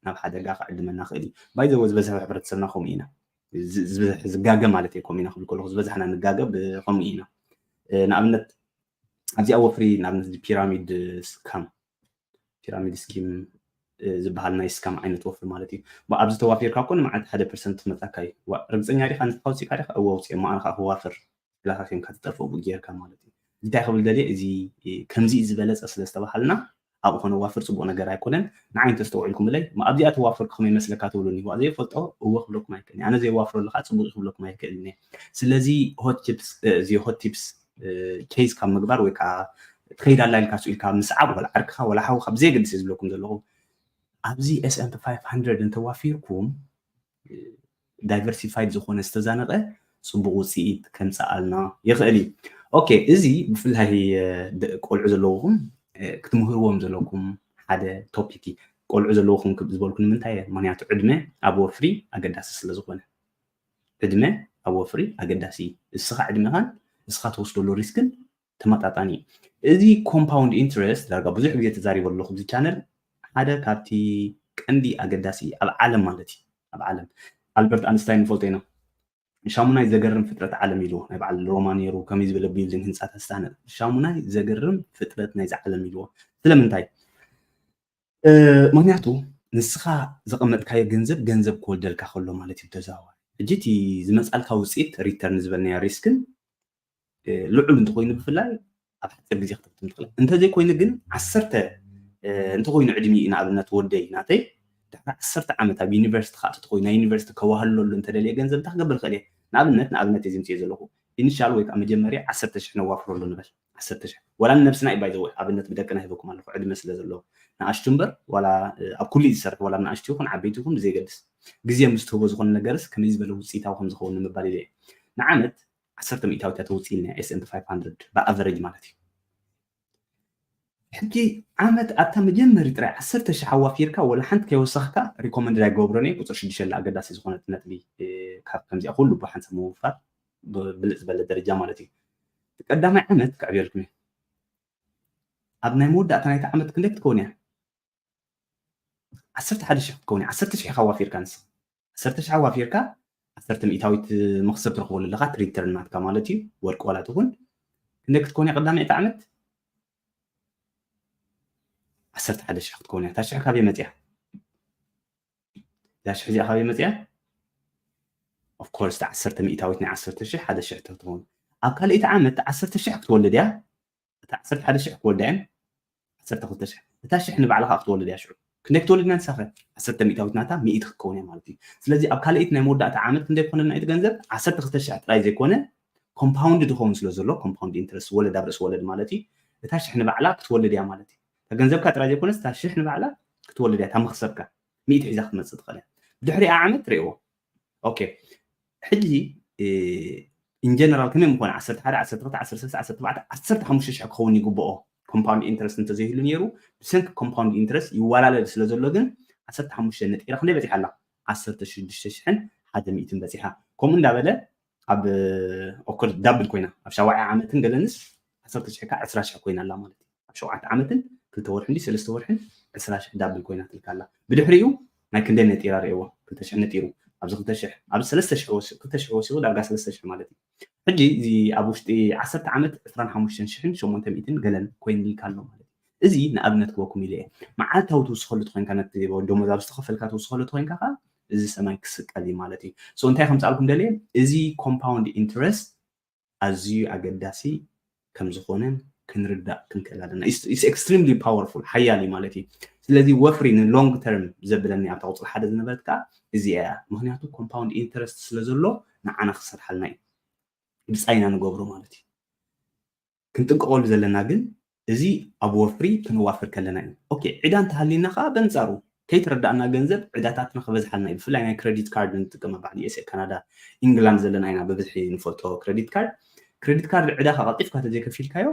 ናብ ሓደጋ ክዕድመና ክእል እዩ ባይዘወ ዝበዝሐ ሕብረተሰብና ከምኡ ኢና ዝበዝሐ ዝጋገ ማለት እየ ከምኡ ኢና ክብል ከለኩ ዝበዝሕና ንጋገ ከምኡ ኢና ንኣብነት ኣብዚኣ ወፍሪ ንኣብነት ፒራሚድ ስካም ፒራሚድ ስኪም ዝበሃል ናይ ስካም ዓይነት ወፍሪ ማለት እዩ ኣብዚ ተዋፊርካ እኮ ንመዓልቲ ሓደ ፐርሰንት ትመፃካ እዩ ርግፀኛ ዲካ ንስካ ውፅእካ ዲካ እወ ውፅእ እሞ ኣነ ከዓ ክዋፍር ክላካ ኮንካ ትጠፍኡ ጌርካ ማለት እዩ እንታይ ክብል ደልየ እዚ ከምዚ ዝበለፀ ስለ ዝተባሃልና ኣብኡ ከነዋፍር ፅቡቅ ነገር ኣይኮነን ንዓይ እንተስተውዒልኩምለይ ኣብዚኣ ተዋፈርኩ ከመይ መስለካ ትብሉኒ ዋ ዘይፈልጦ እወ ክብለኩም ኣይክእልን ኣነ ዘይዋፍረሉ ከዓ ፅቡቅ ክብለኩም ኣይክእልን ስለዚ ሆት ቲፕስ እዚ ሆት ቲፕስ ኬዝ ካብ ምግባር ወይ ከዓ ትኸይድ ኣላ ኢልካ ስኢልካ ምስዓብ ወላ ዓርክኻ ወላ ሓውካ ብዘየገድስ ዝብለኩም ዘለኹ ኣብዚ S&P five hundred እንተዋፊርኩም ዳይቨርሲፋይድ ዝኾነ ዝተዛነቐ ፅቡቅ ውፅኢት ከምፅኣልና ይኽእል እዩ ኦኬ እዚ ብፍላይ ቆልዑ ዘለውኹም ክትምህርዎም ዘለኩም ሓደ ቶፒክ እዩ ቆልዑ ዘለውኹም ዝበልኩ ንምንታይ ምክንያቱ ዕድመ ኣብ ወፍሪ ኣገዳሲ ስለዝኾነ ዕድመ ኣብ ወፍሪ ኣገዳሲ እዩ እስኻ ዕድመኻን እስኻ ተወስደሉ ሪስክን ተመጣጣኒ እዩ እዚ ኮምፓውንድ ኢንትረስት ዳርጋ ብዙሕ ግዜ ተዛሪበ ኣለኹ እዚ ቻነል ሓደ ካብቲ ቀንዲ ኣገዳሲ ኣብ ዓለም ማለት እዩ ኣብ ዓለም ኣልበርት ኣንስታይን ንፈልጦ ኢና ሻሙናይ ዘገርም ፍጥረት ዓለም ኢሉ ናይ በዓል ሮማ ነይሩ ከመይ ዝበለ ቢልዲንግ ህንፃታት ዝተሃነፀ ሻሙናይ ዘገርም ፍጥረት ናይዚ ዓለም ኢልዎ ስለምንታይ ምክንያቱ ንስኻ ዘቐመጥካዮ ገንዘብ ገንዘብ ክወልደልካ ከሎ ማለት እዩ ተዘዋዋሪ ሕጂ እቲ ዝመፃልካ ውፅኢት ሪተርን ዝበልናዮ ሪስክን ልዑል እንተኮይኑ ብፍላይ ኣብ ሓፂር ግዜ ክትፍትም ትኽእል እንተዘይኮይኑ ግን ዓሰርተ እንተኮይኑ ዕድሚኡ ንኣብነት ወደይ ናተይ ድሕሪ ዓሰርተ ዓመት ኣብ ዩኒቨርሲቲ ከዓ ተኮይኑ ናይ ዩኒቨርሲቲ ከዋህለሉ እንተደልየ ገንዘብ እንታይ ክገብር ክእል እየ ንኣብነት ንኣብነት እየ ዝምፅእ ዘለኹ ኢኒሻል ወይ ከዓ መጀመርያ ዓሰርተ ሽሕ ነዋፍረሉ ንበል ዓሰርተ ሽሕ ዋላ ንነብስና እዩ ባይዘወ ኣብነት ብደቅና ሂበኩም ኣለኹ ዕድመ ስለ ዘለዎ ንኣሽቱ እምበር ዋላ ኣብ ኩሉ ዝሰርሕ ዋላ ንኣሽቱ ይኹን ዓበይቲ ይኹን ብዘይገድስ ግዜ ምስ ትህቦ ዝኾነ ነገርስ ከመይ ዝበለ ውፅኢታዊ ከም ዝኸውን ንምባል ኢለ ንዓመት ዓሰርተ ሚእታዊት እያ ተውፅእ ኢልና S&P five hundred ብኣቨሬጅ ማለት እዩ ሕጂ ዓመት ኣብታ መጀመሪ ጥራይ ዓሰርተ ሽሕ ኣዋፊርካ ወላ ሓንቲ ከይወሰኽካ ሪኮመንድ ኣይገብሮን እየ ቁፅሪ ሽዱሽተ ኣገዳሲ ዝኾነት ነጥቢ ካብ ከምዚኣ ኩሉ ብሓንሳብ ምውፋር ብልፅ ዝበለ ደረጃ ማለት እዩ ቀዳማይ ዓመት ክዕብየልኩም እየ ኣብ ናይ መወዳእታ ናይቲ ዓመት ክንደይ ክትከውን እያ ዓሰርተ ሓደ ሽሕ ክትከውን እያ ዓሰርተ ሽሕ ኢኻ ኣዋፊርካ ንስኻ ዓሰርተ ሺሕ ኣዋፊርካ ዓሰርተ ሚእታዊት መኽሰብ ትረኽበሉ ኣለኻ። እቲ ሪተርን ናትካ ማለት እዩ። ወርቂ ዋላ ትኹን ክንደይ ክትከውን እያ ቀዳመይቲ ዓመት? ዓሰርተ ሓደ ሺሕ ክትከውን እያ። እታ ሽሕ ካበይ መፅያ? እዛ ሽሕ እዚኣ ካበይ መፅያ? Of course እታ ዓሰርተ ሚእታዊት ናይ ዓሰርተ ሺሕ ሓደ ሽሕ ትኸውን። ኣብ ካልኣይቲ ዓመት ዓሰርተ ሺሕ ክትወልድ እያ። እታ ዓሰርተ ሓደ ሺሕ ክወልዳ እየን። ዓሰርተ ክልተ ሺሕ እታ ሽሕ ንባዕላ ከዓ ክትወልድ እያ። ሽዑ ክንደይ ክትወልድ እያ ንሳኸ? ዓሰርተ ሚእታዊት ናታ ሚእቲ ክትከውን እያ ማለት እዩ። ስለዚ ኣብ ካልኣይቲ ናይ መወዳእታ ዓመት ክንደይ ክኾነልና እቲ ገንዘብ? ዓሰርተ ክልተ ሺሕ ጥራይ ዘይኮነ ኮምፓውንድ ዝኸውን ስለ ዘሎ፣ ኮምፓውንድ ኢንትረስት፣ ወለድ ኣብ ርእሲ ወለድ ማለት እዩ። እታ ሽሕ ንባዕላ ክትወልድ እያ ማለት እዩ። እታ ገንዘብካ ጥራይ ዘይኮነስ እታ ሽሕ ንባዕላ ክትወልድ እያ። እታ መኽሰብካ ሚእቲ ሒዛ ክትመፅእ ትኽእል እያ። ብድሕሪኣ ዓመት ርእይዎ። ኦኬ፣ ሕጂ ኢን ጀነራል ከመይ ምኾነ? ዓሰርተ ሓደ፣ ዓሰርተ ክልተ፣ ዓሰርተ ሰለስተ፣ ዓሰርተ ኣርባዕተ፣ ዓሰርተ ሓሙሽተ ሽሕ ክኸውን ይግብኦ። ኮምፓውንድ ኢንትረስት እንተዘይህሉ ነይሩ፣ ብሰንኪ ኮምፓውንድ ኢንትረስት ይዋላለድ ስለ ዘሎ ግን ዓሰርተ ሓሙሽተ ነጢራ ክንደይ በፂሓ ኣላ? ዓሰርተ ሽዱሽተ ሽሕን ሓደ ሚእትን በፂሓ። ከምኡ እንዳበለ ኣብ ኦኮር ዳብል ኮይና ኣብ ሻውዓይ ዓመትን ገለንስ ዓሰርተ ሽሕ ዕስራ ሽሕ ኮይና ኣላ ማለት እዩ። ኣብ ሸውዓተ ዓመትን ክልተ ወርሕን ድዩ ሰለስተ ወርሕን ዕስራ ሽሕ ዳብል ኮይና ትልካ ኣላ። ብድሕሪኡ ናይ ክንደይ ነጢራ ርእይዎ? ክልተ ሽሕ ነጢሩ። ኣብዚ ክልተ ሽሕ፣ ኣብዚ ሰለስተ ሽሕ ወሲ-፣ ክልተ ሽሕ ወሲኹ ዳርጋ ሰለስተ ሽሕ ማለት እዩ። ሕጂ እዚ ኣብ ውሽጢ ዓሰርተ ዓመት ዕስራን ሓሙሽተን ሽሕን ሸሞንተ ሚእትን ገለን ኮይኑልካ ኣሎ ማለት እዩ። እዚ ንኣብነት ክበኩም ኢለ እየ። መዓልታዊ ትውስኸሉ ተኾይንካ፣ ነቲ ደሞዝ ኣብ ዝተኸፈልካ ትውስኸሉ ተኾይንካ ከዓ እዚ ሰማይ ክስቀል እዩ ማለት እዩ። So እንታይ ከምፃልኩም ደልየ፣ እዚ ኮምፓውንድ ኢንትረስት ኣዝዩ ኣገዳሲ ከም ዝኾነ ክንርዳእ ክንክእል ኣለና። It's extremely powerful፣ ሓያል እዩ ማለት እዩ። ስለዚ ወፍሪ ንሎንግ ተርም ዘብለኒ ኣብታ ቁፅሪ ሓደ ዝነበረት ከዓ እዚኣ እያ። ምክንያቱ ኮምፓውንድ ኢንተረስት ስለ ዘሎ ንዓና ክሰርሓልና እዩ። ብፃይና ንገብሮ ማለት እዩ። ክንጥንቀቐሉ ዘለና ግን እዚ ኣብ ወፍሪ ክንዋፍር ከለና እዩ። ኦኬ፣ ዕዳ እንተሃልዩና ከዓ በንፃሩ ከይተረዳእና ገንዘብ ዕዳታትና ክበዝሓልና እዩ። ብፍላይ ናይ ክሬዲት ካርድ ንጥቀም ኣብ ዓዲ ኤስኤ፣ ካናዳ፣ ኢንግላንድ ዘለና ኢና ብብዝሒ ንፈልጦ ክሬዲት ካርድ። ክሬዲት ካርድ ዕዳኻ ቀልጢፍካ ተዘይከፊልካዮ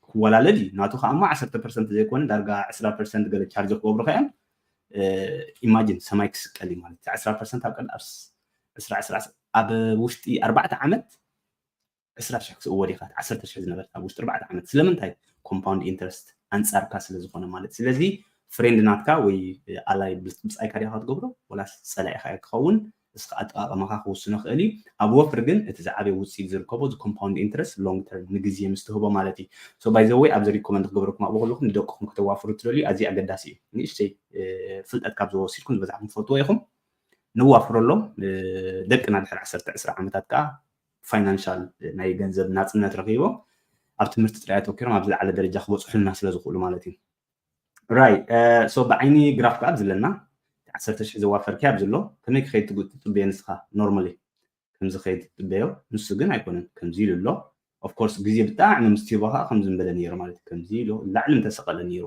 ክወላለድ እዩ። ናቱ ከዓ እሞ ዓሰርተ ፐርሰንት ዘይኮነ ዳርጋ ዕስራ ፐርሰንት ገለ ቻርጅ ክገብሩኻ እዮም። ኢማጂን ሰማይ ክስቀል እዩ ማለት እዩ። ዕስራ ፐርሰንት ኣብ ቀል-፣ ኣብ ስ-፣ ዕስራ፣ ዕስራ፣ ኣብ ውሽጢ ኣርባዕተ ዓመት ዕስራ ሽሕ ክስእዎ ዲኻ? ዓሰርተ ሽሕ ዝነበርካ ኣብ ውሽጢ ኣርባዕተ ዓመት። ስለምንታይ? ኮምፓውንድ ኢንተረስት ኣንጻርካ ስለ ዝኾነ ማለት። ስለዚ ፍሬንድ ናትካ ወይ ኣላይ ብጻይካ ዲኻ ክትገብሮ ወላስ ጸላኢኻ እያ ክኸውን? እስኻ ኣጠቓቕማኻ ክውስኖ ክእል እዩ። ኣብ ወፍሪ ግን እቲ ዝዓበየ ውጽኢት ዝርከቦ እዚ ኮምፓውንድ ኢንተረስት ሎንግ ተርም ንግዜ ምስ ትህቦ ማለት እዩ። So by the way ኣብዚ ሪኮመንድ ክገብረኩም ኣብኡ ከለኹም ንደቅኹም ከተዋፍሩ ትደልዩ ኣዝዩ ኣገዳሲ እዩ። ንእሽተይ ፍልጠት ካብ ዝወሲድኩም ዝበዛሕኩም ትፈልጥዎ ኢኹም። ነዋፍረሎም። ደቅና ድሕሪ ዓሰርተ ዕስራ ዓመታት ከዓ ፋይናንሻል ናይ ገንዘብ ናፅነት ረኺቦም ኣብ ትምህርቲ ጥራይ ኣተኪሮም ኣብ ዝለዓለ ደረጃ ክበፅሑልና ስለ ዝኽእሉ ማለት እዩ። ራይ ሶ ብዓይኒ ግራፍ ከዓ ኣብዚ ኣለና። ዓሰርተ ሽሕ ዘዋፈርኪ ኣብዚ ኣሎ። ከመይ ክኸይድ ትግ-፣ ትፅበዮ ንስኻ? ኖርማሊ ከምዚ ኸይድ ትፅበዮ፣ ንሱ ግን ኣይኮነን። ከምዚ ኢሉ ኣሎ። ኦፍኮርስ ግዜ ብጣዕሚ ምስ ትህቦ ከዓ ከምዚ ምበለ ነይሩ ማለት እዩ። ከምዚ ኢሉ ላዕሊ እንተሰቐለ ነይሩ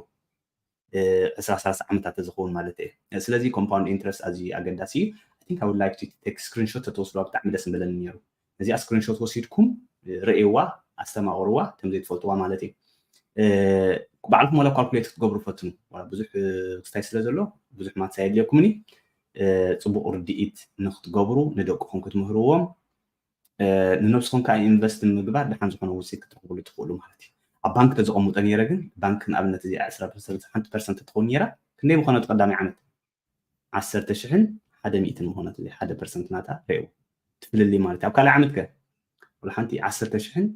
ዕስራ ሰላሳ ዓመታት ዝኸውን ማለት እየ። ስለዚ ኮምፓውንድ ኢንትረስት ኣዝዩ ኣገዳሲ እዩ። I think I would like to take screenshot ተተወስድዋ ብጣዕሚ ደስ ምበለኒ ነይሩ። ነዚኣ ስክሪንሾት ወሲድኩም ርእይዋ፣ ኣስተማቕርዋ፣ ከም ዘይትፈልጥዋ ማለት እዩ። ባዕልኩም ዋላ ካልኩሌት ክትገብሩ ፈትኑ። ዋላ ብዙሕ ክስታይ ስለ ዘሎ ብዙሕ ማትስ ኣየድልየኩምን እዩ። ጽቡቕ ርድኢት ንክትገብሩ ንደቅኹም ክትምህርዎም ንነብስኹም ከዓ ኢንቨስት ምግባር ደሓን ዝኾነ ውፅኢት ክትረኽብሉ ትኽእሉ ማለት እዩ። ኣብ ባንክ ተዘቐምጦ ነይረ ግን ባንክ ንኣብነት እዚ ዕስራ ፐርሰንት ሓንቲ ፐርሰንት ትኸውን ነይራ ክንደይ ምኾነት ቀዳማይ ዓመት ዓሰርተ ሽሕን ሓደ ሚእትን ምኾነት እዚ ሓደ ፐርሰንት ናታ ርእዩ ትፍልልይ ማለት እዩ። ኣብ ካልኣይ ዓመት ከ ወላ ሓንቲ ዓሰርተ ሽሕን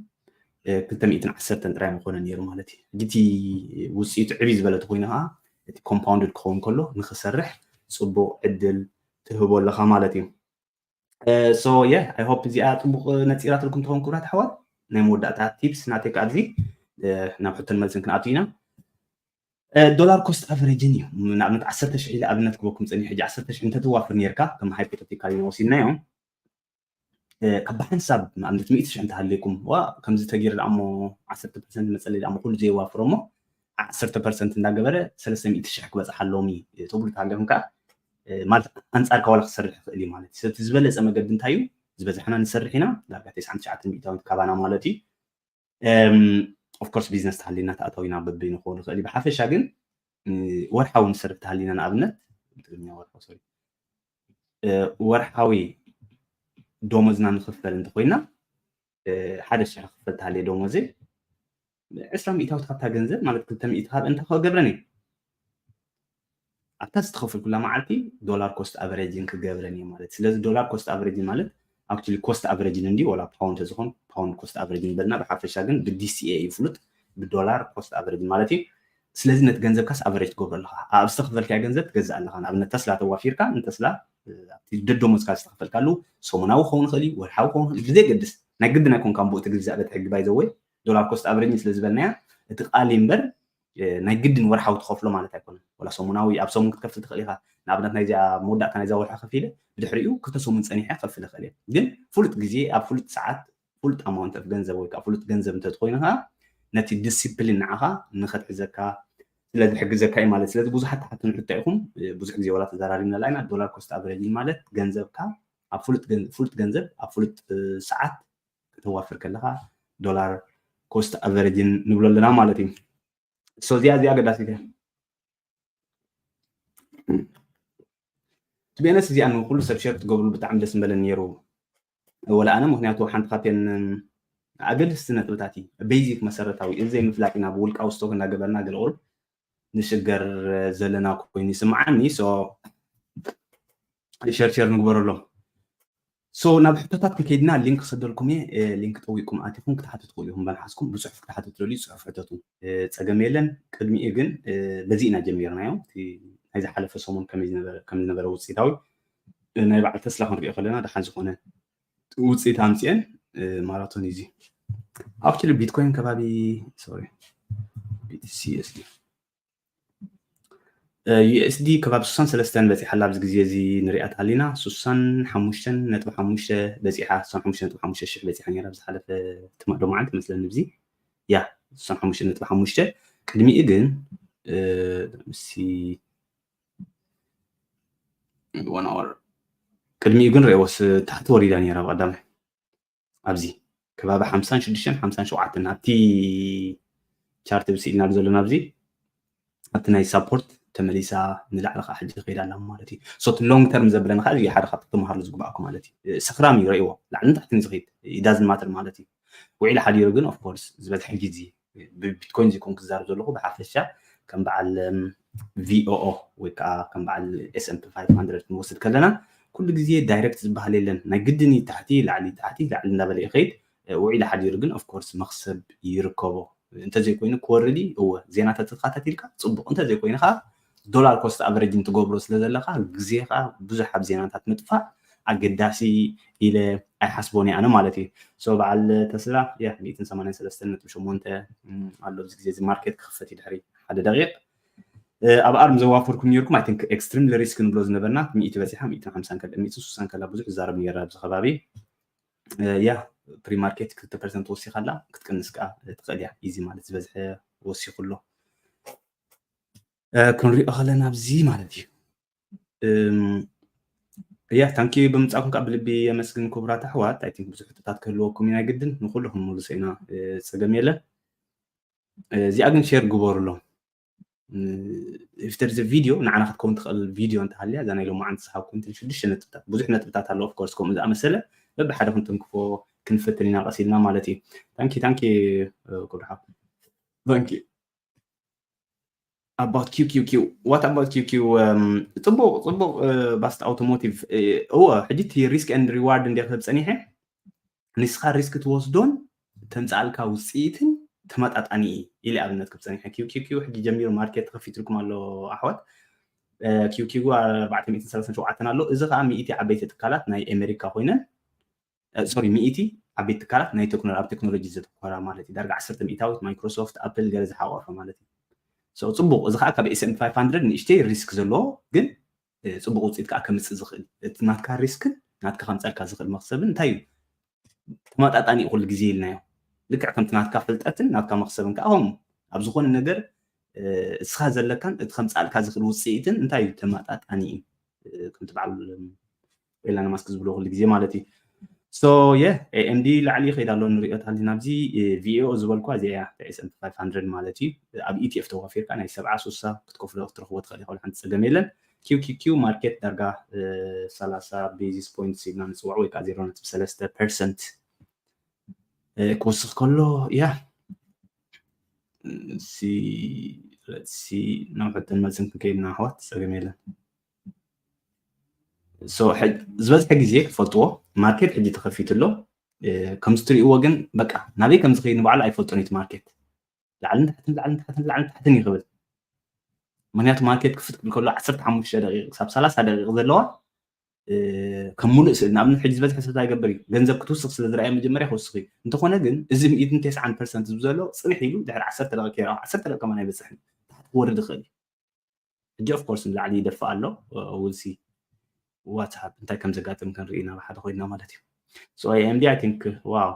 ክልተ ሚእትን ዓሰርተን ጥራይ ምኾነ ነይሩ ማለት እዩ። ሕጂ እቲ ውፅኢቱ ዕብይ ዝበለ ተኮይኑ ከዓ እቲ ኮምፓውንድድ ክኸውን ከሎ ንክሰርሕ ፅቡቕ ዕድል ትህቦ ኣለኻ ማለት እዩ። So yeah, I hope እዚኣ ፅቡቕ ነፂራትልኩም ትኸውን ክብራት ኣሕዋት። ናይ መወዳእታ ቲፕስ ናተይ ኣብዚ ናብ ሕቶን መልስን ክንኣቱ ኢና። ዶላር ኮስት ኣቨሬጅን እዩ። ንኣብነት ዓሰርተ ሽሕ ኢለ ኣብነት ክበኩም ፀኒሕ ሕጂ ዓሰርተ ሽሕ እንተትዋፍር ነርካ ከም ሃይፖቴቲካሊ ወሲድናዮ ካብ ብሓንሳብ ንኣብነት ሚእቲ ሽሕ እንተሃልየኩም ዋ ከምዚ ተገይሩ ደኣ እሞ ዓሰርተ ፐርሰንት መፀለይ ደኣ እሞ ኩሉ ዘይዋፍሮ እሞ ዓሰርተ ፐርሰንት እንዳገበረ ሰለስተ ሚእቲ ሽሕ ክበፅሓሎም እዩ ትብሉ ተሃልየኩም ከዓ ማለት ኣንፃርካ ዋላ ክሰርሕ ይኽእል እዩ ማለት እዩ። ስለቲ ዝበለፀ መገዲ እንታይ እዩ? ዝበዝሕና ንሰርሕ ኢና ዳርጋ ተስዓን ትሽዓተን ሚእታዊት ካባና ማለት እዩ። ኦፍኮርስ ቢዝነስ ተሃሊና ተኣታዊና በበይኑ ክኸውን ይኽእል እዩ። ብሓፈሻ ግን ወርሓዊ ንሰርሕ ተሃሊና ንኣብነት ትግርኛ ወርሓዊ ሶሪ ወርሓዊ ደሞዝና ንኽፈል እንተኮይና ሓደ ሽሕ ክፈል ተሃልየ ደሞዘይ ዕስራ ሚእታዊት ካብታ ገንዘብ ማለት ክልተ ሚእቲ ካብ እንታይ ክገብረን እየ ኣብታ ዝተኸፈልኩላ መዓልቲ ዶላር ኮስት ኣቨሬጅን ክገብረን እየ ማለት። ስለዚ ዶላር ኮስት ኣቨሬጅን ማለት actually ኮስት ኣቨሬጅን እንዲ ወላ ፓውንድ ተዝኾን ፓውንድ ኮስት ኣቨሬጅን በልና ብሓፈሻ ግን ብ D C A እዩ ፍሉጥ ብዶላር ኮስት ኣቨሬጅን ማለት እዩ። ስለዚ ነቲ ገንዘብካስ ኣቨሬጅ ትገብሮ ኣለኻ። ኣብ ዝተኸፈልካዮ ገንዘብ ትገዝእ ኣለኻ። ንኣብነት ተስላ ተዋፊርካ ንተስላ ኣብቲ ደደሞዝካ ዝተኸፈልካሉ ሰሙናዊ ክኸውን ይኽእል እዩ፣ ወርሓዊ ክኸውን ይኽእል እዩ፣ ብዘየገድስ ናይ ግድን ኣይኮንካን ብኡ ትግዛእ በቲ ሕጊ ባይዘወይ ዶላር ኮስት ኣቨሬጅን ስለ ዝበልናያ እቲ ቃል እምበር ናይ ግድን ወርሓዊ ትኸፍሎ ማለት ኣይኮነን። ወላ ሰሙናዊ ኣብ ሰሙን ክትከፍል ትኽእል ኢኻ። ንኣብነት ናይዚኣ መወዳእታ ናይዛ ወርሒ ከፊለ ብድሕሪኡ ክልተ ሰሙን ፀኒሐ ክኸፍል እኽእል እየ። ግን ፍሉጥ ግዜ ኣብ ፍሉጥ ሰዓት ፍሉጥ ኣማውንት ኦፍ ገንዘብ ወይ ከዓ ፍሉጥ ገንዘብ እንተትኮይኑ ከዓ ነቲ ዲሲፕሊን ንዓኻ ንኸትሕዘካ ስለ ዝሕግዘካ እዩ ማለት። ስለዚ ብዙሓት ትሓቱን ሕቶ ኢኹም ብዙሕ ግዜ ወላ ተዘራሪብናላ ኢና። ዶላር ኮስት ኣቨሬጅን ማለት ገንዘብካ ኣብ ፍሉጥ ገንዘብ ኣብ ፍሉጥ ሰዓት ከተዋፍር ከለኻ ዶላር ኮስት ኣቨሬጅን ንብሎ ኣለና ማለት እዩ። So እዚኣ እዚኣ ኣገዳሲት እያ። ትቤነስ እዚኣ ንኩሉ ሰብ ሸር ትገብሩ ብጣዕሚ ደስ ምበለኒ ነይሩ። ወላ ኣነ ምክንያቱ ሓንቲ ካብተን ኣገደስቲ ነጥብታት እዩ ቤዚክ መሰረታዊ እዚ ዘይምፍላጥ ኢና ብውልቃዊ ስቶክ እንዳገበርና ገለ ቁሩብ ንሽገር ዘለና ኮይኑ ይስምዓኒ። So ሸር ሸር ንግበረሎም። So ናብ ሕቶታት ከይድና ሊንክ ክሰደልኩም እየ። ሊንክ ጠዊቅኩም ኣቲኹም ክትሓቱ ትኽእሉ ኢኹም። በንሓዝኩም ብፅሑፍ ክትሓቱ ትደልዩ ፅሑፍ ሕተቱ፣ ፀገም የለን። ቅድሚኡ ግን በዚ ኢና ጀሚርናዮ። ናይ ዝሓለፈ ሰሙን ከመይ ዝነበረ ውፅኢታዊ ናይ በዓል ተስላ ክንሪኦ ከለና ደሓን ዝኾነ ውፅኢት ኣምፅኤን ማራቶን እዩ። Actually ቢትኮይን ከባቢ ሶሪ ቢቲሲ ዩኤስዲ ዩኤስዲ ከባቢ ስሳን ሰለስተን በፂሓላ ኣብዚ ግዜ እዚ ንሪኣ ታሊና ስሳን ሓሙሽተን ነጥቢ ሓሙሽተ በፂሓ ስሳን ሓሙሽተ ነጥቢ ሓሙሽተ ሽሕ በፂሓ ነራ ብዝሓለፈ ትማዶ መዓልቲ መስለኒ ብዚ ያ ስሳን ሓሙሽተ ነጥቢ ሓሙሽተ ቅድሚኡ ግን ሲ one hour ቅድሚኡ ግን ሬወስ ታሕቲ ወሪዳ ነራ ብቀዳማይ ኣብዚ ከባቢ ሓምሳን ሽዱሽተን ሓምሳን ሸውዓተን ኣብቲ ቻርት ብስኢልና ብዘሎና ኣብዚ ኣብቲ ናይ ሳፖርት ተመሊሳ ንላዕሊ ከዓ ሕጂ ከይዳ ኣላ ማለት እዩ። So እቲ ሎንግ ተርም ዘብለና ከዓ ሓደ ካብቲ ክትመሃርሉ ዝግባኣኩ ማለት እዩ። ስኽራም እዩ ረእይዎ ላዕልን ታሕትን ዝኸይድ it doesn't matter ማለት እዩ። ውዒሉ ሓዲሩ ግን ኦፍኮርስ ዝበዝሐ ግዜ ብቢትኮይን ዘይኮን ክዛረብ ዘለኹ ብሓፈሻ ከም በዓል ቪኦኦ ወይ ከዓ ከም በዓል S and P five hundred ክንወስድ ከለና ኩሉ ግዜ ዳይሬክት ዝበሃል የለን። ናይ ግድን እዩ ታሕቲ ላዕሊ ታሕቲ ላዕሊ እንዳበለ ይኸይድ። ውዒሉ ሓዲሩ ግን ኦፍኮርስ መኽሰብ ይርከቦ። እንተዘይኮይኑ ክወርድ እዩ። እወ ዜናታት ተተኻታቲልካ ፅቡቕ፣ እንተዘይኮይኑ ከዓ ዶላር ኮስት ኣቨሬጅን ትገብሮ ስለ ዘለካ ግዜኻ ብዙሕ ኣብ ዜናታት ምጥፋእ ኣገዳሲ ኢለ ኣይሓስቦን እየ ኣነ ማለት እዩ። So በዓል ተስላ ያ ሚእትን ሰማንያን ሰለስተን ነጥቢ ሸሞንተ ኣሎ ኣብዚ ግዜ እዚ ማርኬት ክኽፈት እዩ ድሕሪ ሓደ ደቂቕ ኣብ ኣርም ዘዋፈርኩም ነርኩም I think extremely risk ንብሎ ዝነበርና ሚእቲ በፂሓ ሚእትን ሓምሳን ከላ ሚእትን ስሳን ከላ ብዙሕ ዝዛረብ ነራ ኣብዚ ከባቢ ያ ፕሪማርኬት ክልተ ፐርሰንት ወሲኻላ ክትቅንስ ከዓ ትኽእል እያ ኢዚ ማለት ዝበዝሐ ወሲኹ ኣሎ ክንሪኦ ከለና ኣብዚ ማለት እዩ እያ ታንኪ ብምፃኩም ከዓ ብልቢ የመስግን ክቡራት ኣሕዋት I think ብዙሕ ሕቶታት ክህልወኩም ኢና ግድን ንኩሉ ክንመልሶ ኢና ፀገም የለን እዚኣ ግን ሼር ግበሩሎም if there is a video ንዓና ክትከውን ትኽእል ቪድዮ እንተሃልያ እዛ ናይ ሎማዓንቲ ዝሃብኩም እንትን ሽዱሽተ ነጥብታት ብዙሕ ነጥብታት ኣሎ of course ከምኡ ዝኣመሰለ በብሓደ ክንትንክፎ ክንፈትን ኢና ቀስ ኢልና ማለት እዩ ታንኪ ታንኪ ክብርሓ ታንኪ about QQQ what about QQ ፅቡቅ ፅቡቅ ባስት ኣውቶሞቲቭ እወ ሕጂ እቲ risk and reward እንዲያ ክህብ ፀኒሐ ንስኻ ሪስክ ትወስዶን ተምፃልካ ውፅኢትን ተመጣጣኒ እዩ ኢለ ኣብነት ክብ ፀኒሐ QQQ ሕጂ ጀሚሩ ማርኬት ተኸፊትልኩም ኣሎ ኣሕዋት QQQ ኣርባዕተ ሚእትን ሰላሳን ሸውዓተን ኣሎ እዚ ከዓ ሚእቲ ዓበይቲ ትካላት ናይ ኣሜሪካ ኮይነን ሶሪ ሚእቲ ዓበይቲ ትካላት ናይ ኣብ ቴክኖሎጂ ዘተኮራ ማለት እዩ ዳርጋ ዓሰርተ ሚእታዊት ማይክሮሶፍት ኣፕል ገለ ዝሓቆፈ ማለት እዩ ፅቡቅ እዚ ከዓ ካብ S and P five hundred ንእሽተይ ሪስክ ዘለዎ ግን ፅቡቅ ውፅኢት ከዓ ከምፅእ ዝኽእል እቲ ናትካ ሪስክን ናትካ ከምፀልካ ዝኽእል መክሰብን እንታይ እዩ ተመጣጣኒ ኩሉ ግዜ ኢልናዮ ልክዕ ከምቲ ናትካ ፍልጠትን ናትካ መክሰብን ከዓ ከምኡ ኣብ ዝኾነ ነገር እስኻ ዘለካን እቲ ከምፃልካ ዝኽእል ውፅኢትን እንታይ እዩ ተመጣጣኒ እዩ ከምቲ በዓል ኤላን ማስክ ዝብሎ ኩሉ ግዜ ማለት እዩ so የ AMD ላዕሊ ይኸይድ ኣሎ ንሪኦ ታሊ ናብዚ VAO ዝበልኳ እዚኣ እያ S and P five hundred ማለት እዩ ኣብ ETF ተዋፊርካ ናይ ሰብዓ ሱሳ ክትከፍሎ ክትረኽቦ ትኽእል ኢኻ ሓንቲ ፀገም የለን QQQ ማርኬት ዳርጋ ሰላሳ basis points ኢልና ንፅዋዕ ወይ ከዓ ዜሮ ነጥቢ ሰለስተ ፐርሰንት ክወስኽ ከሎ ያ ሲ ናብ ሕቶን መልስን ክንከይድና ኣሕዋት ጸገም የለን። ዝበዝሐ ግዜ ክትፈልጥዎ ማርኬት ሕጂ ተኸፊቱ ኣሎ። ከምዚ ትሪእዎ ግን በቃ ናበይ ከም ዝኸይድ ንባዕሉ ኣይፈልጦን እዩ። ማርኬት ላዕልን ታሕትን ላዕልን ታሕትን ላዕልን ታሕትን እዩ ክብል። ምክንያቱ ማርኬት ክፍት ክብል ከሎ ዓሰርተ ሓሙሽተ ደቂቕ ክሳብ ሰላሳ ደቂቕ ዘለዋ ከም ሙሉእ ስእሊ ንኣብነት ሕጂ ዝበዝሐ ሰብ እንታይ ይገብር እዩ? ገንዘብ ክትውስኽ ስለ ዝረኣየ መጀመርያ ክውስኽ እዩ። እንተኾነ ግን እዚ ሚእትን ተስዓን ፐርሰንት ዝብ ዘሎ ፅንሕ ኢሉ ድሕሪ ዓሰርተ ደቂቕ ከይረኣ ዓሰርተ ደቂቕ ከማን ኣይበፅሕን ታሕቲ ክወርድ ይኽእል እዩ። ሕጂ ኦፍኮርስ ንላዕሊ ይደፍእ ኣሎ። ውልሲ ዋትሳፕ እንታይ ከም ዘጋጥም ክንርኢ ናብ ሓደ ኮይና ማለት እዩ። So A M D I think wow